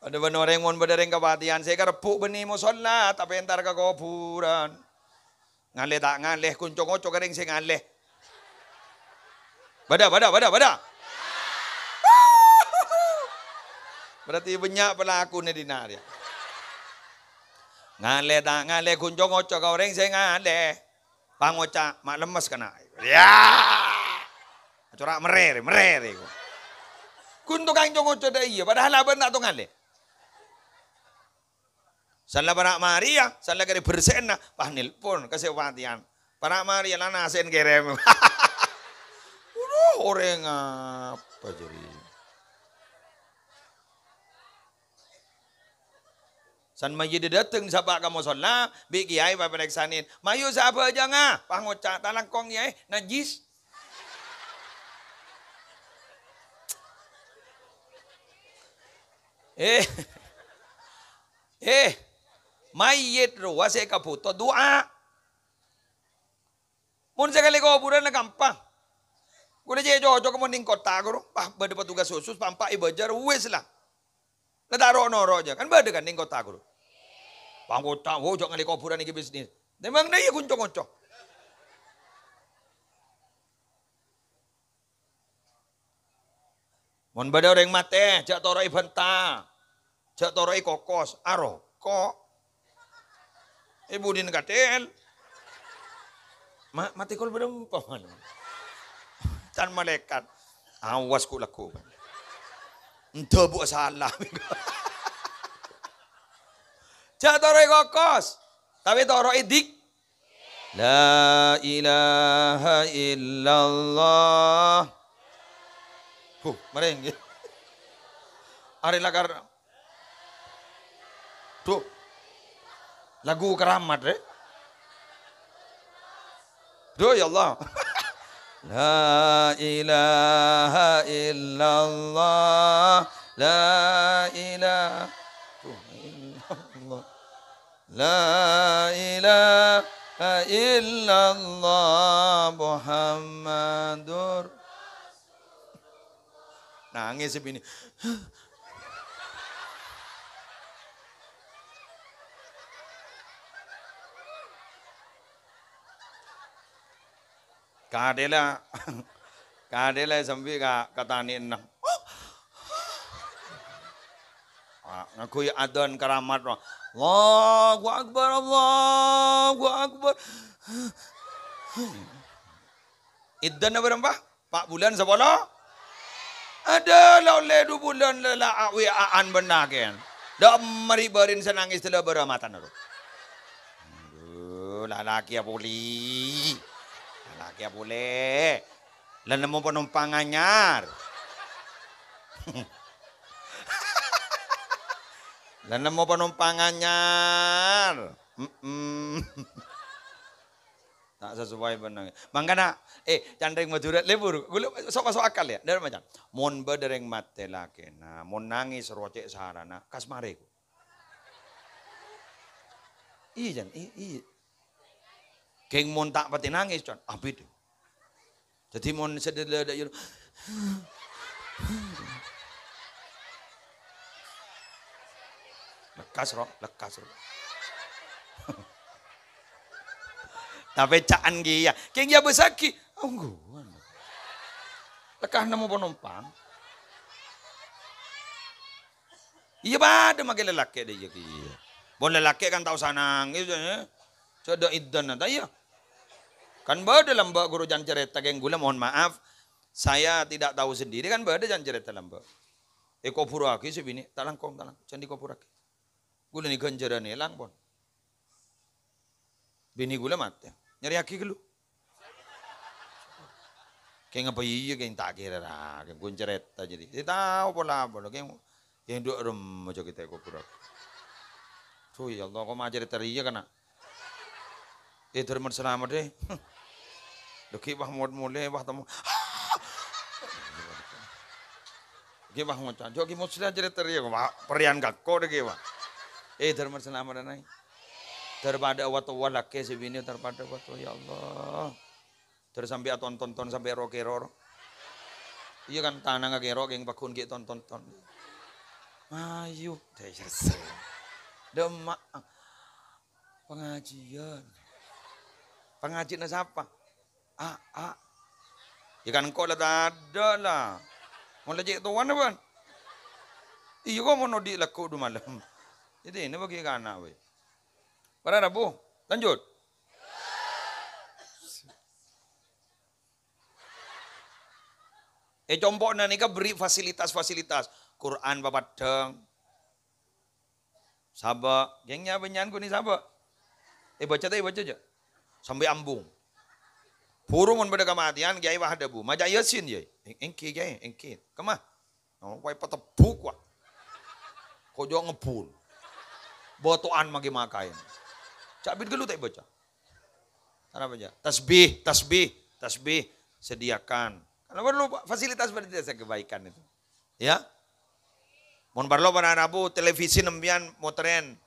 Adâ' bân orèng mon bâdâ rèng kapatèyan sè èkarebbhu' bânnè mosolla, tapè entar ka kobhurân. Ngalè ta' ngalè, ghun co-ngoco ka rèng sè ngalè. Bâdâ, bâdâ, bâdâ, bâdâ. Berarti bânnya' pelakuna dinna' rèya. Ngalè ta' ngalè, ghun co-ngoco ka orèng sè ngalè. Pangoca' ma' lemmes kana'. Ya! Cora' merrè, merrè, iku. Ghun tokang co-ngoco dâ' iyâ, padahal abâ'na ta' tao ngalè. Sala para' marèya, sala karè bersè'na, pas nelpon ka sè kapatèyan. Para' marèya la nasè'en kèrèm. Waduh, orèng apa jârèya? San mayyit dâteng sapa' ka mosolla, bi' kèyaè paparèksanè. Mayu sè abhâjânga, pas ngoca', "Ta' langkong, Kèyaè, najis." Eh, eh, mayyit rowa sè kabhuto du'a. Mon sè kalè kobhurân la ghâmpang. Kulâ cè' cocok mon neng kottha, ghuru. Pas bâdâ petugas khusus, pampa' èbâjâr, wis la. La ta' ro'-noro' jâ, kan bâdâ kan neng kottha, ghuru. Pangkottha, wo, jhâ' ngalè kobhurân iki bisnis. Memang dâ' iyâ ghun co-ngoco. Mon bâdâ orèng matè, jhâ' toro'è bhânta. Jhâ' toro'è kokos, aroko'. È budina katèl. Ma-, matè kol bâdâ empa' man. Can malaèkat. Awas ku lagghu'. Endâ bu sala. Jhâ' toro'è kokos. Tapè toro'è dik-, La ilaha illallah. Huh, marèng, ngghi. Arè lakar. Duh. Lagu keramat, rè. Duh, ya Allah. La ilaha illallah. La ilaha illallah. La ilaha. illallah Muhammadur. Nangis si binè. Kadhella, kadhella sambi ka, ka tanè'na. Ah, ngangghuy adzan karamat, roh. Allahu Akbar, Allahu Akbar. Idzan apa, Pak? Pa' bulân sapolo? Adâ, la ollè du bulân la, la, a-, W A-an bânna kèn. Dâ' mari bârin sè nangis dâlâ bârâ matana, roh. Aduh, lalakèya polè. Lalakèya polè. La nemmo panompang anyar. La nemmo panompang anyar. Mm-mm. Ta' sesuai bân nangès. Mangkana, eh, can rèng Madhurâ lebur. Ghulâ sok maso' akal, ya. Dâ' macam. Mon bâdâ rèng matè lakèna, mon nangès rowa cè' sarana, kas marè, ko. Iyâ, Jan. I-, iyâ. Ghing mon ta' patè nangès, Con. Abit. Dhâddhi mon sè dâ-, dâ-, lekkas, ro, lekkas, ro. Tapè ca'an kèya. Ghing iyâ bâsaghi. Ongghuwân. Lekkas nemmo panompang. Iyâ, padâ makè lalakè' dâ' iyâ kèya. Mon lalakè' kan ta' osa nangès, eh. Cè' dâ' idzan, ta' iyâ? Kan bâdâ lambâ' ghuru can carèta, kèng ghulâ mohon maaf, saya tidak tahu sendiri, kan bâdâ can carèta lambâ'. Èkobhurraghi sè binè', ta' langkong, ta' langkong, can dikobhurraghi. Ghulâ nè ghânjhârân èlang, pon. Binè ghulâ matè. Nyarèyaghi ghâllu. Kèng apa iyâ, kèng ta' kèra ra, kèng ghun carèta jârèya. Iyâ tao pola-pola, kèng, kèng dhu' remma jâ' kita kobhurrâ. Duh, ya Allah, kok ma' carèta rèya, kana'? Eh, Darman Slamet, eh. Lagi wah mot molè, wah temo. Ghi wah ngoca', "Jâ' ghi Muslim carèta rèya, wah, perèyan gako dâ' ghi, wah." Eh, Darman Slamet, ana'. Daripada wa-towa lakè sè binè, daripada wa-towa, ya Allah. Terus sampè' aton-tonton sampè' ro-kèro, ro. Iyâ kan, tanangnga kèro, kèng pagghun ghi' ton-tonton. Ayo, dâ' iyâ sè. Dâ' emma'. Pangajiyân. Pangajiyânna sapa? A', a'. Yâ kan engko' la tadâ' la. Mon la cè' towana, bân. Iyâ, kok mon odi' lagghu' du malem. Jadi, ini bagi ka ana', wè. Para rabu, lanjut. È compo'na nèka beri fasilitas-fasilitas. Quran papaddhâng. Sabâ'. Kèng nya bânnya'an ghun sabâ'. Èbâca ta' èbâca, jâ'? Sampè' ambung. Buru mon bâdâ kamatèyan, Kèyaè wah adhâbu, "Maca Yasin, Kèyaè." "Èng-, èngghi, Kèyaè, èngghi." "Kemma?" "Oh, wae patebbuk, wah. Kok jâ' ngebbhun. Bâto'an maghi makaè." Ca'bit ghâllu ta' èbâca? Arapa, jâ'? Tasbih, tasbih, tasbih. Sediakan. Kalau perlu, Pak, fasilitas-fasilitas kebaikan itu. Ya. Mon parlo para rabu, televisi nèmpèyan moterrèn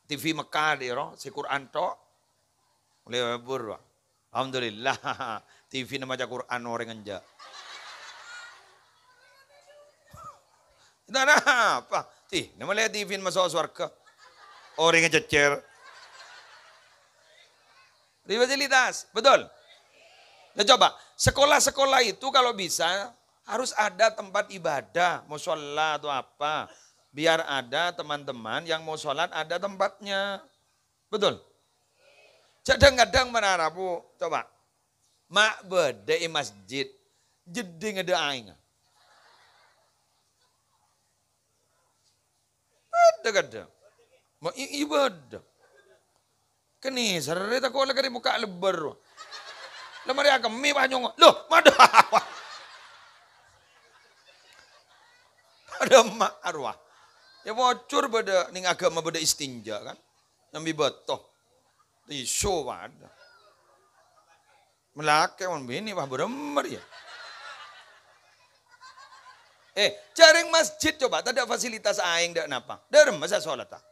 T V Mekah dhi, ro, sè Quran tok. Lebur, Pak. Alhamdulillah. T V-na maca Quran orèng enjâ'. Napa? T V, napa lè T V maso' sowarghâ? Orèng cècèr. Di fasilitas, betul? Nah, coba, sekolah-sekolah itu kalau bisa harus ada tempat ibadah, musholla atau apa. Biar ada teman-teman yang mau sholat ada tempatnya. Betul? Kadang-kadang menara, Bu, coba. Ma' bâdâ è masjid, jeddhing adâ' aèngnga. Bâdâ kadhâng. Ma' i-, i-, bâdâ. Kenni serre tako' la kari bukka' lebbâr. La marè akemmè, pas nyongngo'. Loh, madâ. Padâ emma' arowa. Yâ, pocor bâdâ, nèng aghâma bâdâ istinja, kan? Nyambi bâto. Tisu padâ. Malakè mon binè, wah, bârâmma rèya. Eh, jhâreng masjid coba, tadâ' fasilitas aèng, dâ' napa? Dâ' remma sè asolatta?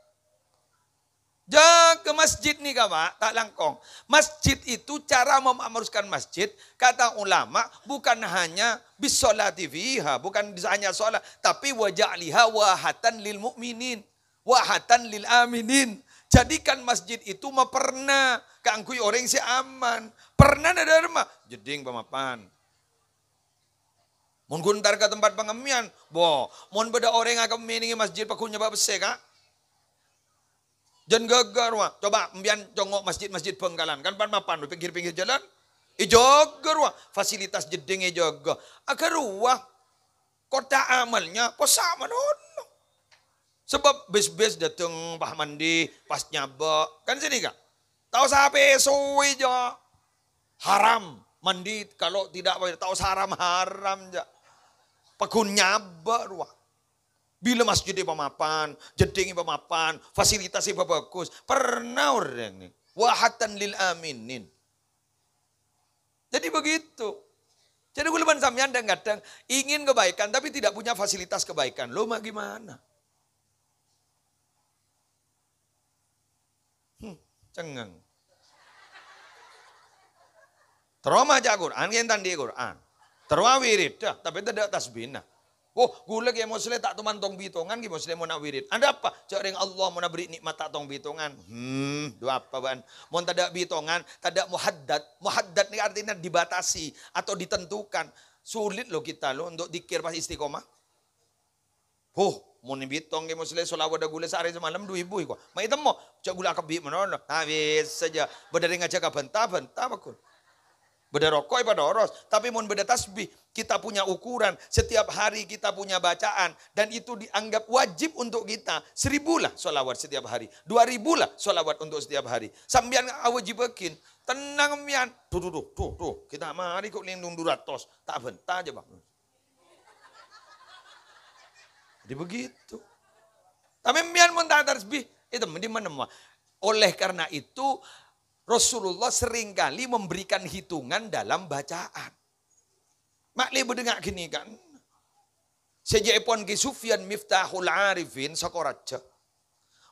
Jhâ-, Ke masjid nèka, Pak, ta' langkong. Masjid itu cara mem-, meneruskan masjid, kata ulama, bukan hanya bis sholati fiha, bukan hanya sholat, tapi wa ja'liha wahatan lil mu'minin, wahatan lil aminin. Jadikan masjid itu maperna kaangghuy orèng sè aman. Perna na dârma, jeddhing pamapan. Mon ghun entar ka tempat pangemmèyan, bo, mon bâdâ orèng akemmè nèng è masjid, pagghun nyabâ' pèssè, Ka'. Jân ghâghâ rowa. Coba empèyan congo' masjid-masjid Bhângkalan, kan pan-mapan è pinggir-pinggir jhâlân. Èjâgâ rowa, fasilitas jeddhing èjâgâ. Aghâ rowa, kotak amalnya possa' manono. Sabâb bis-bis dâteng pas mandi, pas nyabâ'. Kan sanèka. Ta' osa pèsoè, jâ. Haram. Mandi kalau tidak, ta' osa haram-haram, jâ. Pagghun nyabâ' rowa. Bilâ masjid èpamapan, jeddhing èpamapan, fasilitas èpabhâghus, perna orèng nèng. Wahatan lil aminin. Jadi begitu. Jadi kaulâ bân sampèyan kadhâng-kadhâng ingin kebaikan tapi tidak punya fasilitas kebaikan. Lo ma' gimana? Hmm, cengngeng. Terro maca Qur'an, yen ta' andi' Qur'an. Terro awirid, dah, tapi tadâ' tasbihna. Oh, kaulâ Kè Musleh ta' toman tong-bitongan, Kè Musleh, mon awirid. Ada apa? Jhâ' rèng Allah mon aberri' nikmat ta' tong-bitongan. Hmm, dhu apa bâ'na? Mon tadâ' bitongan, tadâ' muhaddad. Muhaddad nèka artinya dibatasi atau ditentukan. Sulit loh kita loh untuk dzikir pas istiqomah. Huh, mon bitong Kè Musleh sholawat dâ' kaulâ saarè samalem dhu èbu èko. Ma' ètemmo, jhâ' kaulâ akabbhi manono. Nah, bisa jâ. Bâdâ rèng ngajhâk abânta, bânta, pagghun. Bâdâ roko' èpadhâros. Tapi mon bâdâ tasbih, kita punya ukuran. Setiap hari kita punya bacaan. Dan itu dianggap wajib untuk kita. Seribu lah sholawat setiap hari. Dua ribu lah sholawat untuk setiap hari. Sampèyan awâjibhâghin. Tenang, empèyan. Duh, duh, duh, duh, duh. Kita mari kok lindung dua ratus. Ta' bânta jâ, Pak. Jadi begitu. Tapi empèyan mon ta' tasbih, itu mending menemua. Oleh karena itu, Rasulullah seringkali memberikan hitungan dalam bacaan. Ma' lè bâdâ nga' ghânèka. Sè jâèpon Kè Sufyan Miftahul Arifin sakoraja.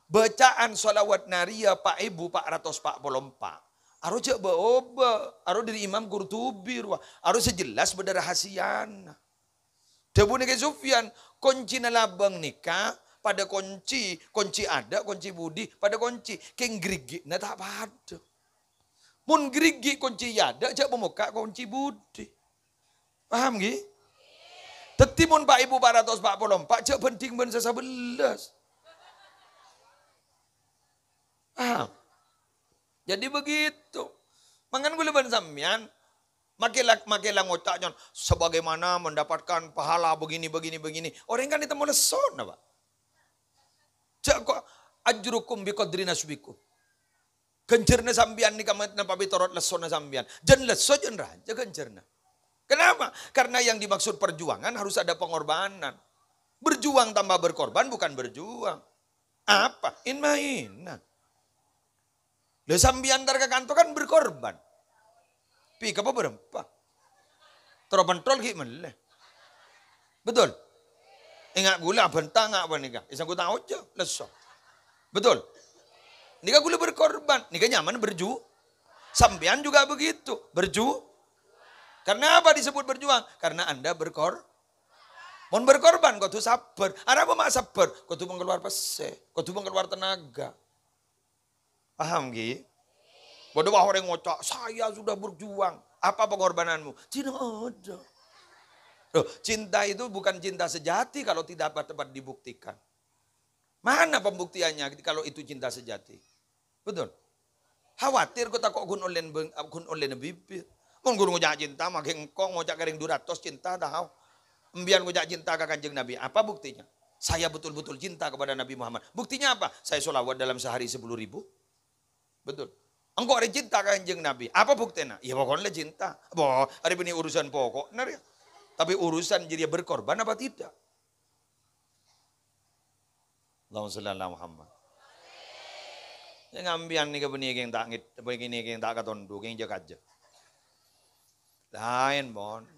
Bacaan sholawat nariyah pa' èbu pa' ratos pa' polo empa'. Aro jhâ' bâ-obâ, aro dâri Imam Qurtubi rowa. Aro sè jelas bâdâ rahasiana. Dhâbuna Kè Sufyan, koncina labâng nèka padâ konci, konci adâ', konci budi, padâ konci. Kèng ghârigghina ta' padâ. Mon ghârigghî konci adâ', jhâ' pamokka' konci budi. Paham, ghi? Dhâddhi, mon pa' èbu pa' ratos pa' polo empa', jhâ' bhândhing bân sè sabellâs. Paham? Jadi begitu. Mangkana kaulâ bân sampèyan, makè la-, makè la ngoca' nyon, "Sebagaimana mendapatkan pahala begini, begini, begini." Orèng kan ètemmo lessona, Pak. Jhâ' kok, "Ajrukum bi qadri nasbikum." Ghânjhârânna sampèyan nèka ma-, napa mitorot lessona sampèyan. Jân lesso jân rajâ ghânjhârânna. Kenapa? Karena yang dimaksud perjuangan harus ada pengorbanan. Berjuang tanpa berkorban bukan berjuang. Apa? In-mainan. Lha, sampèyan entar ka kanto kan berkorban. Pèkep apa bârâmpa? Terro pentol ghi' mellè. Betul? Enga' kaulâ abânta nga' panèka. Èsangghu tao jâ, lesso. Betul? Nèka kaulâ berkorban. Nèka nyamana berju-, sampèyan juga begitu. Berju-, karena apa disebut berjuang? Karena Anda berkor-, mon berkorban kodhu sabbhâr. Arapa ma' sabbhâr? Kodhu mangkaluar pèssè, kodhu mangkaluar tenaga. Paham, ghi? Padâ wah orèng ngoca', "Saya sudah berjuang." Apa pengorbananmu? Tidak ada. Loh, cinta itu bukan cinta sejati kalau tidak dapat, dapat dibuktikan. Mana pembuktiannya kalau itu cinta sejati? Betul? Khawatir kok tako' ghun ollèna beng-, ghun ollèna bibir. Mon ghun ngoca' cinta, maghi engko' ngoca' ka rèng dua ratus cinta, tao. Empèyan ngoca' cinta ka Kanjeng Nabi. Apa buktinya? Saya betul-betul cinta kepada Nabi Muhammad. Buktinya apa? Saya sholawat dalam sehari sepuluh ribu. Betul. Engko' rè cinta ka Kanjeng Nabi. Apa buktèna? Ya, pokokna cinta. Bo, arè bânnè urusan pokok, bener ya. Tapi urusan jârèya berkorban apa tidak? Allahumma sholli ala Muhammad. Ya, sampèyan nèka bânnè kèng ta' ngèt-, bânnè kèng ta' katondhu, kèng jâ-kajâ. Laèn, pon.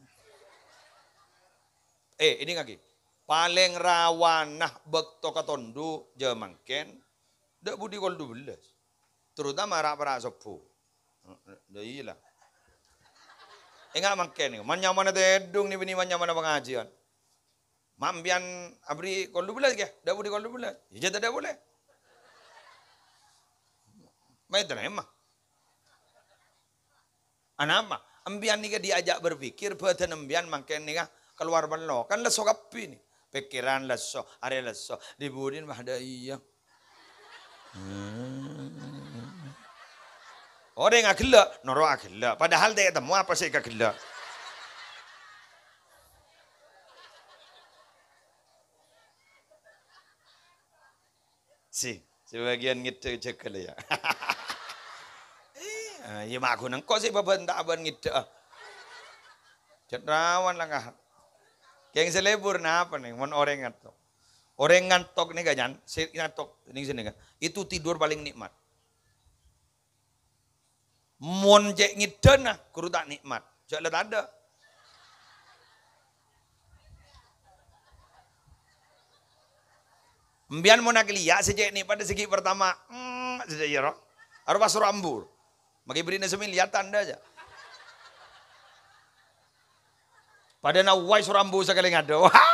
Eh, ini lagi. Palèng rawana bâkto katondhu jâ mangkèn, dâ' budi kol dua belas. Terutama ra'-para' sobbhu. Dâ' iyâ la. Enga' mangkèn, man-nyamana tèdung nè binè man-nyamana pangajiân. Ma' empèyan aberri' kol dubellâs, ghi? Dâ' budi kol dubellâs. Iyâ, jhâ' tadâ' polè. Ma' ètarèma. Anapa? Empèyan nèka diajak berpikir, bhâdhân empèyan mangkèn nèka kalowar mello. Kan lesso kabbhi nè. Pèkkèran lesso, arè lesso. Dhi budina bâ' dâ' iyâ. Hmm. Orèng aghellâ', noro' aghellâ'. Padahal ta' ètemmo apa sè èkaghellâ'. Sè, sebagian ngèdhâ jâgâ la, yâ. Iyâ, ma' ghun engko' sè bâbâ enta' abân ngèdhâ. Jhât rawan langka. Kèng sè lebur napa nè, mon orèng ngantok? Orèng ngantok nèka, Jan, sè ngantok nèng sènèngan, itu tidur paling nikmat. Mon cè' ngèdhâna, ghuru ta' nikmat. Jhâ' la tadâ'. Empèyan mon aghellâ' sè cè' nè padâ sè ghi' partama, mm, sè iyâ ro. Aro pas ro ambu. Maghi bherri'na samiliar tandhâ jâ. Padâna wae so ambu sakalè ngadâ. Wah.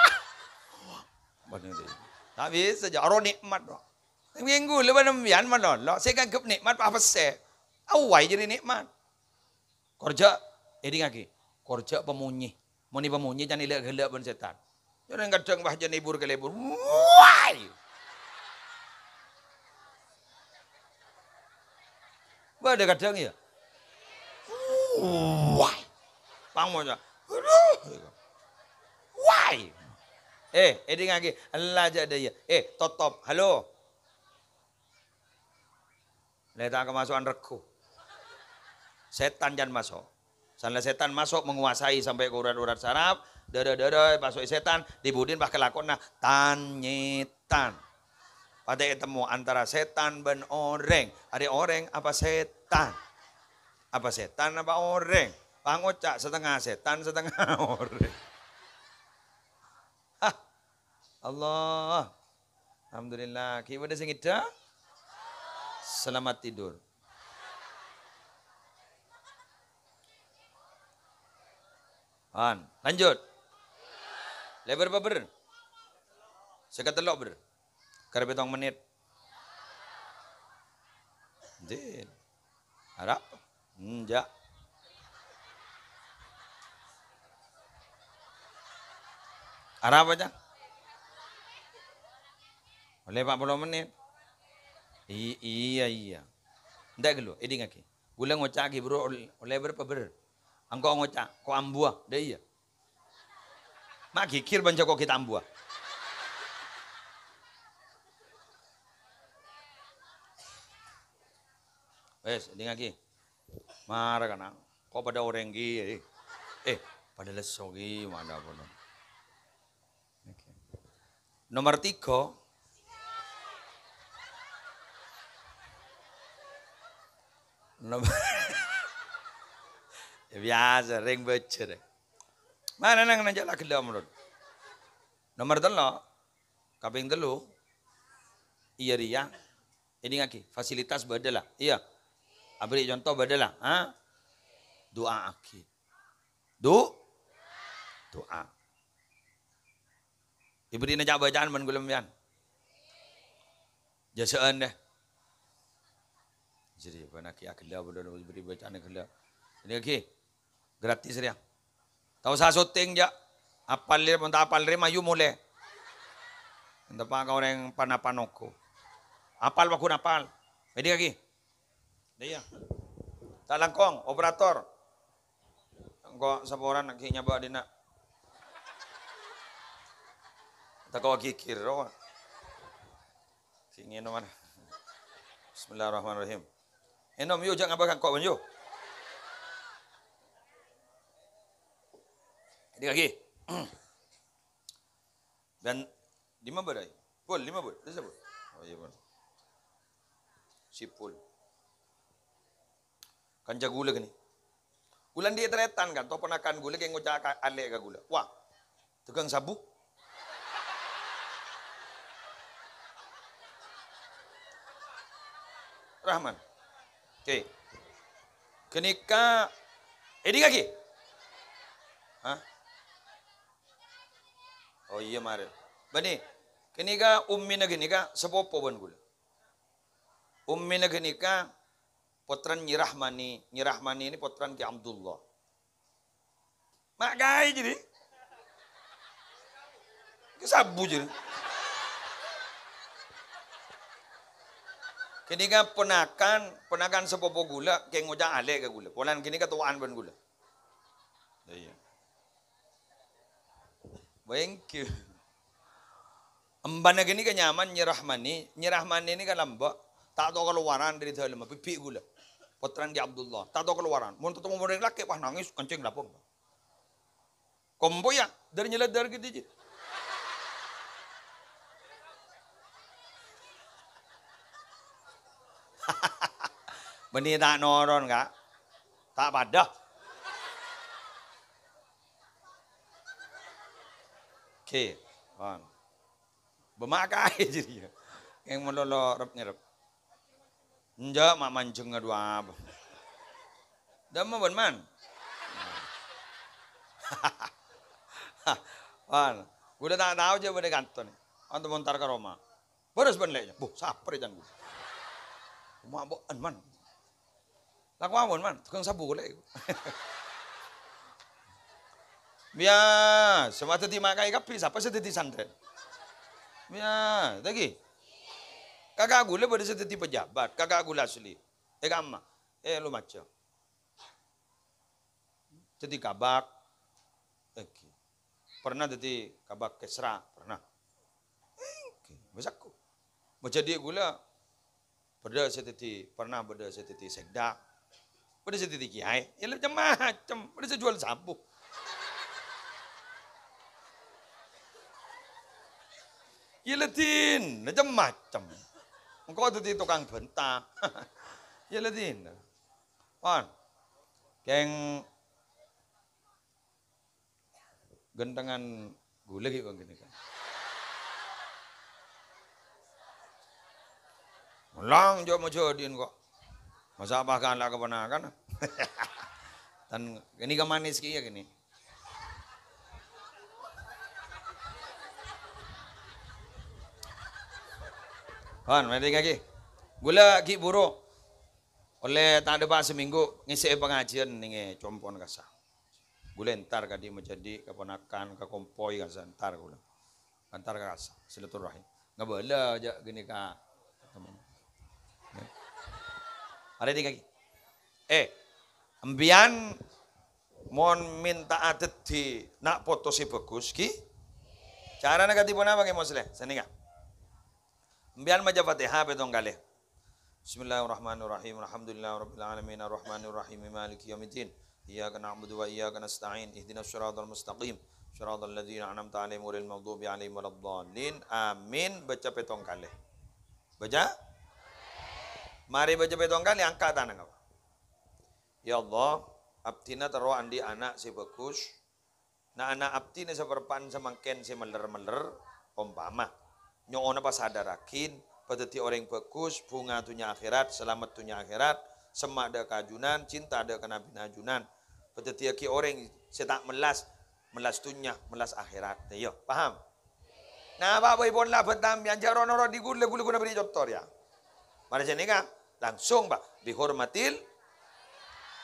Ta' bisa jâ, aro nikmat, ro. Minggu leban empèyan malolo, sè èanggep nikmat pa pèssè. Awai jârèya nikmat. Kor jhâ', èdingngaghi, kor jhâ' pamonyè. Mon è pamonyè can èlè'-ghellâ' bân sètan. Jârèya kadhâng pas jân lebur-kalebur. Wai! Bâdâ kadhâng, yâ? Wai! Pamonyè. Wai! Eh, èdingngaghi, ella jhâ' dâ' iyâ. Eh, totop. Halo. Lè ta' kamaso'an règgu. Sètan can maso'. Sanla sètan maso' menguasai sampè' ka urat-urat saraf, dârâ-dârâ èpaso'è sètan, dhi budina pas kalakowanna tan-nyètan. Padâ ètemmo antara sètan bân orèng. Arè orèng apa sètan? Apa sètan apa orèng? Pangoca' satengnga sètan, satengnga orèng. Hah. Allah. Alhamdulillah. Ghi' bâdâ sè ngèdhâ? Selamat tidur. An, lanjut. Lebâr pabher? Sèket tello' bher. Karè pètong mennit. Din. Arapa? Enjâ'. Arapa, Cak? Ollè pa' polo mennit. I-, iyâ, iyâ. Enḍâ' ghâllu, èdingngaghi. Ghulâ ngoca'aghi, bro, ol-, ollè bârâmpa bher? Engko' ngoca', "Ko' ambuwâ." Dâ' iyâ. Ma' ghighir bân jhâ' ko' ghi' ta' ambuwâ. Wes, èdingngaghi. Mara kana'. Ko' padâ orèng ghi, eh. Eh, padâ lesso ghi, mana pun. Oke. Nomor tiga. Nomor, ya, biasa, rèng bâjâr. Mana nang nang jala ghellâ' menurut. Nomor tello', kapèng tello', iyâ rèya. Èdingngaghi, fasilitas bâdâ la. Iyâ. Abherri' conto bâdâ la. Ha? Du'aaghi. Du-, du'a. Èbherri'na ca'-bâca'an bân ghulâ sampèyan. Jâsa'an dâ. Jadi, bân aghi aghellâ' bân èbherri' bâca'an aghellâ'. Ini aghi. Gratis rèya. Ta' osa syuting, jâ'. Apal rè, mon ta' apal rè, mayu molè. Èntepa' ka orèng pan-apan ongghu. Apal, paggun apal. Pèdhi aghi. Dâ' iyâ. Ta' langkong, operator. Engko' saporana ghi' nyabâ' dhinna'. Tako' ghighir, ro. Ghi' ngènom, ana. Bismillahirrahmanirrahim. Ènom, yu, jhâ' ngabâ' ka engko', bân, yu. Ini lagi. Dan dimma bâdâ? Pul, dimma, Pul? Dâ' sabâ? Oh, iyâ, Pul. Si Pul. Kanca ghulâ kènè. Ghulâ andi' tarètan kan, to ponakan ghulâ kèng ngoca' ka, alè' ka ghulâ. Wah, dagang sabu. Rahman. Oke. Ghânèka, èdingngaghi? Hah? Oh iyâ, marè. Bânnè, ghânèka ummina ghânèka sapopo bân kaulâ. Ummina ghânèka pottrana Nyi Rahmani. Nyi Rahmani nèka pottrana Kè Abdullah. Ma' kaè jârèya. Kè sabu jârèya. Ghânèka ponakan, ponakan sapopo kaulâ, kè ngoca' alè' ka kaulâ. Polana ghânèka towa'an bân kaulâ. Iyâ. Thank you. Embhâna ghânèka nyaman Nyi Rahmani, Nyi Rahmani nèka lambâ', ta' tao kalowaran dâri dâlemma, bi' kaulâ. Pottrana Kè Abdullah, ta' tao kalowaran. Mon tatemmo orèng lakè', pas nangès, kencèng lapong. Kompoyya, dâr nyèlèdâr ghi' dhâddhi. Bânnè ta' noron, Ka'. Ta' padâ. Oke, pon. Bâ' ma' kaè jârèya. Kèng malolo rep-ngerrep. Enjâ', ma' manjheng adu'a. Dâmma bân, Man? Wan, kaulâ ta' tao jâ' bâdâ è kanto nè. Anto montar ka roma. Bârâs bân lè'. Buh, saprè can kaulâ. Ma' bâ'ân, Man. Lako ampon, Man, tukang sabu lè'. Biyasa, ma' dhâddhi ma' kaè kabbhi, sapa sè dhâddhi santrè? Biyasa, ta' ghi. Kaka' kaulâ bâdâ sè dhâddhi pejabat, kaka' kaulâ asli. È kamma, è Lumajang. Dhâddhi kabak. Èngghi. Pernah dhâddhi kabak Kesra, pernah. Èngghi, masaku. Majâdi kaulâ, bâdâ sè dhâddhi, pernah bâdâ sè dhâddhi sekda, bâdâ sè dhâddhi kiyaè, ya macem-macem, bâdâ sè juwâl sabu. Ya la dhina, macem-macem. Engko' dhâddhi tokang bânta. Ya la dhina. Pon. Kèng Ghântengan ghulâ ghi' bân ghânèka. Molang jâ' majâdi'ân ko'. Masa' apa kan la' kaponakan? Tan ghânèka manis kèya ghânè. Hon, mèlè ngaghi. Ghulâ ghi' buru. Ollè ta' dâpa' samènggu ngèssè'è pangajiyân nèng è compo'na kassa'. Ghulâ entar kadhi majâdi' kaponakan, ka kompoy kassa' entar ghulâ. Entar ka kassa', silaturahim. Ngabâlâ jâ' ghânèka. Arè dhingghâghi. Eh, embiyan mon mènta'a dhâddhi na' poto sè bhâghus, ghi? Carana kadhi ponapa, Kè Mosleh? Sanèka. Embiyan maca Fatihah pètong kalè. Bismillahirrahmanirrahim. Alhamdulillahirabbil alamin. Arrahmanirrahim. Maliki yaumiddin. Iyyaka na'budu wa iyyaka nasta'in. Ihdinas siratal mustaqim. Siratal ladzina an'amta 'alaihim ghairil maghdubi 'alaihim waladdallin. Amin. Baca pètong kalè. Baca? Marè baca pètong kalè, angka' tanangnga. Ya Allah, abdhina terro andi' ana' sè bhâghus. Na'-ana' abdhina saparpa'na samangkèn sè meller-meller, ompama nyo'ona pasadârraghi, padhâddhi orèng bhâghus, bhunga dhunnya akhèrat, salamet dhunnya akhèrat, semma' dâ' ka ajunan, cinta dâ' ka nabina ajunan, padhâddhiyâghi orèng sè ta' mellas, mellas dhunnya, mellas akhèrat. Iyâ, paham? Napa bhâi pon la bhântang, jhâ' ro'-noro' dhi ghulâ, ghulâ ghuna bâri' conto rèya. Marè sanèka, langsung, Pak, bihormatil,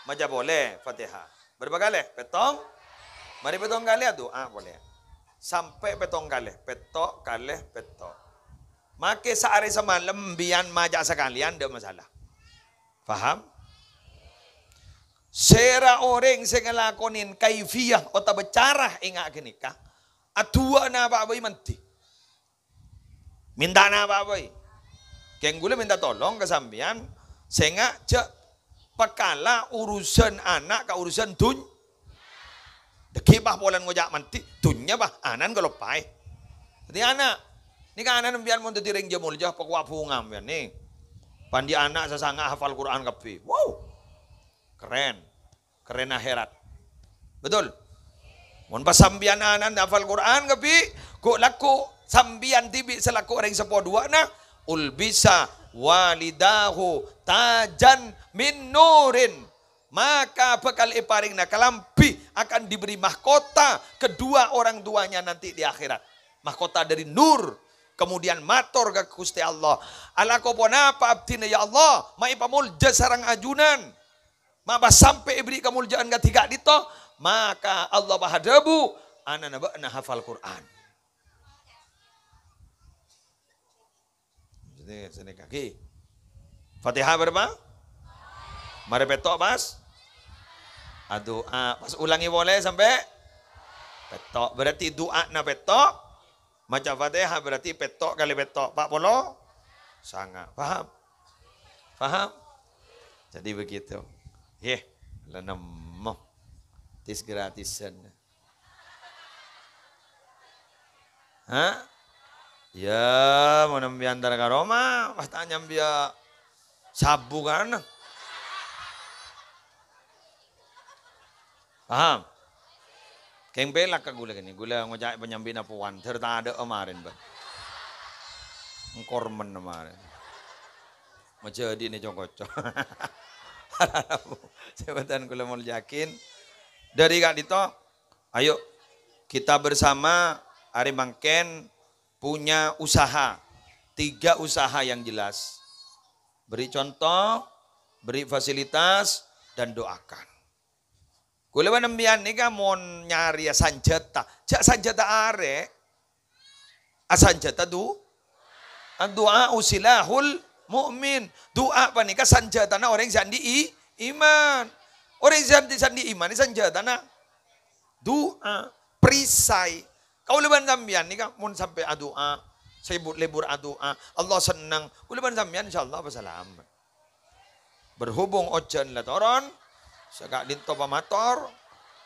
maca polè Fatihah. Bârâmpa kalè? Pèttong. Marè pèttong kalè, adu'a polè. Sampè' pèttong kalè. Pètto', kalè, pètto'. Makè saarè samalem biyan maca sakalèyan, dâ' masalah. Paham? Sèra orèng sè ngalakonè kaifiyah otabâ cara enga' ghânèka, adu'a napa bhâi mandhi. Mènta napa bhâi. Kèng ghulâ mènta tolong ka sampèyan, sènga' jhâ' pakala urusan ana' ka urusan dun-, dhâggi' pas polana ngoca' mandhi, dhunnya pas ana'na kaloppaè. Dhâddhi ana', nèka ana'na sampèyan mon dhâddhi rèng jâ-, molja, pakowa' bhunga sampèyan nè. Pandhi ana' sasanga hafal Qur'an kabbhi. Wow! Keren. Keren akhèrat. Betul? Mon pas sampèyan ana'na hafal Qur'an kabbhi, ghu' lagghu' sampèyan dhibi' salaku orèng seppo duwâ'na, ulbisa walidahu tajan min nurin, maka bakal èparèngana kalambhi, akan diberi mahkota kedua orang tuanya nanti di akhirat. Mahkota dari nur. Kemudian mator ka Ghustè Allah, "Alako ponapa abdhina, ya Allah, ma' èpamolja sareng ajunan? Ma' pas sampè' èberri' kamolja'an kadhi ka'dinto?" Maka Allah pas adhâbu, "Ana'na bâ'na hafal Qur'an." Sini, sini kaki. Fatihah berapa? Marè pètto' pas? Adu'a. Pas ulangi polè sampè' pètto'. Berarti du'ana pètto'. Maca Fatihah berarti pètto' kalè pètto'. Pa' polo sanga'. Paham? Paham? Jadi begitu. Yeh, la nemmo. Tis gratisan. Ha? Ya, mon sampèyan entar ka roma, pas ta' nyambiyâ sabu kan. Paham? Kèng pèlak ka ghulâ kènè, ghulâ ngoca'è panyambina powan, dhâr tadâ'â marèn, Bâ. Engkormen marèn. Majâdhi'na co-ngoco. Sè bhâdhân ghulâ molja'aghi. Dhâri ka'dinto, ayo, kita bersama arè mangkèn punya usaha. Tiga usaha yang jelas. Beri contoh, beri fasilitas, dan doakan. Ghulâ bân sampèyan nèka mon nyarèya sanjhâta, jhâ' sanjhâta arè. Asanjhâta du-, addu'a silahul mu'min. Du'a panèka sanjhâtana orèng sè andi' i-, iman. Orèng sè andi', sè andi' iman sanjhâtana du'a, perisai. Kaulâ bân sampèyan nèka mon sampè' adu'a, sè bu-, lebur adu'a, Allah senneng. Kaulâ bân sampèyan insyaallah pas salamet. Berhubung ojhân la toron, sè ka'dinto pamator,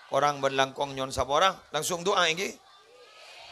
korang bân langkong nyo'on sapora, langsung du'a èngghi.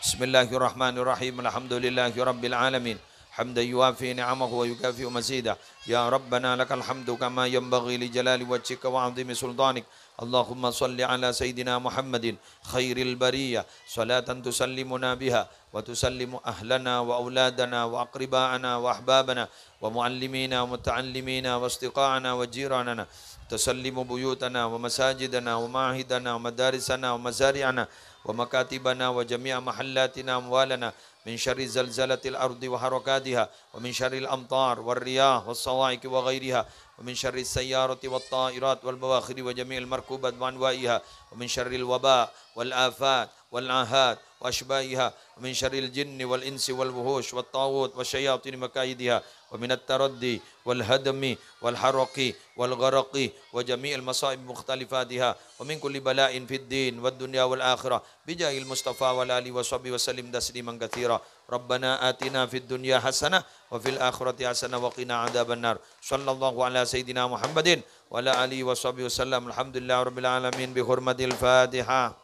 Bismillahirrahmanirrahim. Alhamdulillahirabbil alamin. Hamdan yuwafi ni'amahu wa yukafi'u mazidah. Ya Rabbana lakal hamdu kama yanbaghi li jalali wajhika wa 'azimi sultanik. Allahumma shalli ala sayyidina Muhammadin khairil bariyah, salatan tusallimuna biha wa tusallimu ahlana wa auladana wa aqriba'ana wa ahbabana wa muallimina wa muta'allimina wa asdiqa'ana wa jiranana, tusallimu buyutana wa masajidana wa ma'ahidana wa madarisana wa mazari'ana wa makatibana wa jami'a mahallatina wa amwalana, min syarri zalzalatil ardi wa harakatiha, wa min syarril amtar war riyah was sawa'iqi wa ghairiha, wa min syarri sayyarati wat ta'irat wal bawakhiri wa jami'il markubat wa anwa'iha, wa min syarril waba wal afat wal ahad wa asybahiha, wa min syarril jinni wal insi wal wuhush wat taghut wa syayatin makaidiha, wa minat taraddi wal hadmi wal haraqi wal gharaqi wa jami'il masa'ib mukhtalifatiha, wa min kulli bala'in fid din wad dunya wal akhirah, bi jahil Mustafa wa ala alihi wa sahbihi wa sallim tasliman katsira. Rabbana atina fid dunya hasanah wa fil akhirati hasanah wa qina adzabannar. Sallallahu ala sayyidina Muhammadin wa ala alihi wa sahbihi wa sallam. Alhamdulillah rabbil alamin bi hurmatil Fatihah.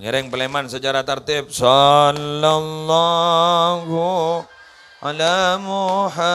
Ngèrèng palèman secara tertib. Sallallahu ala Muhammad.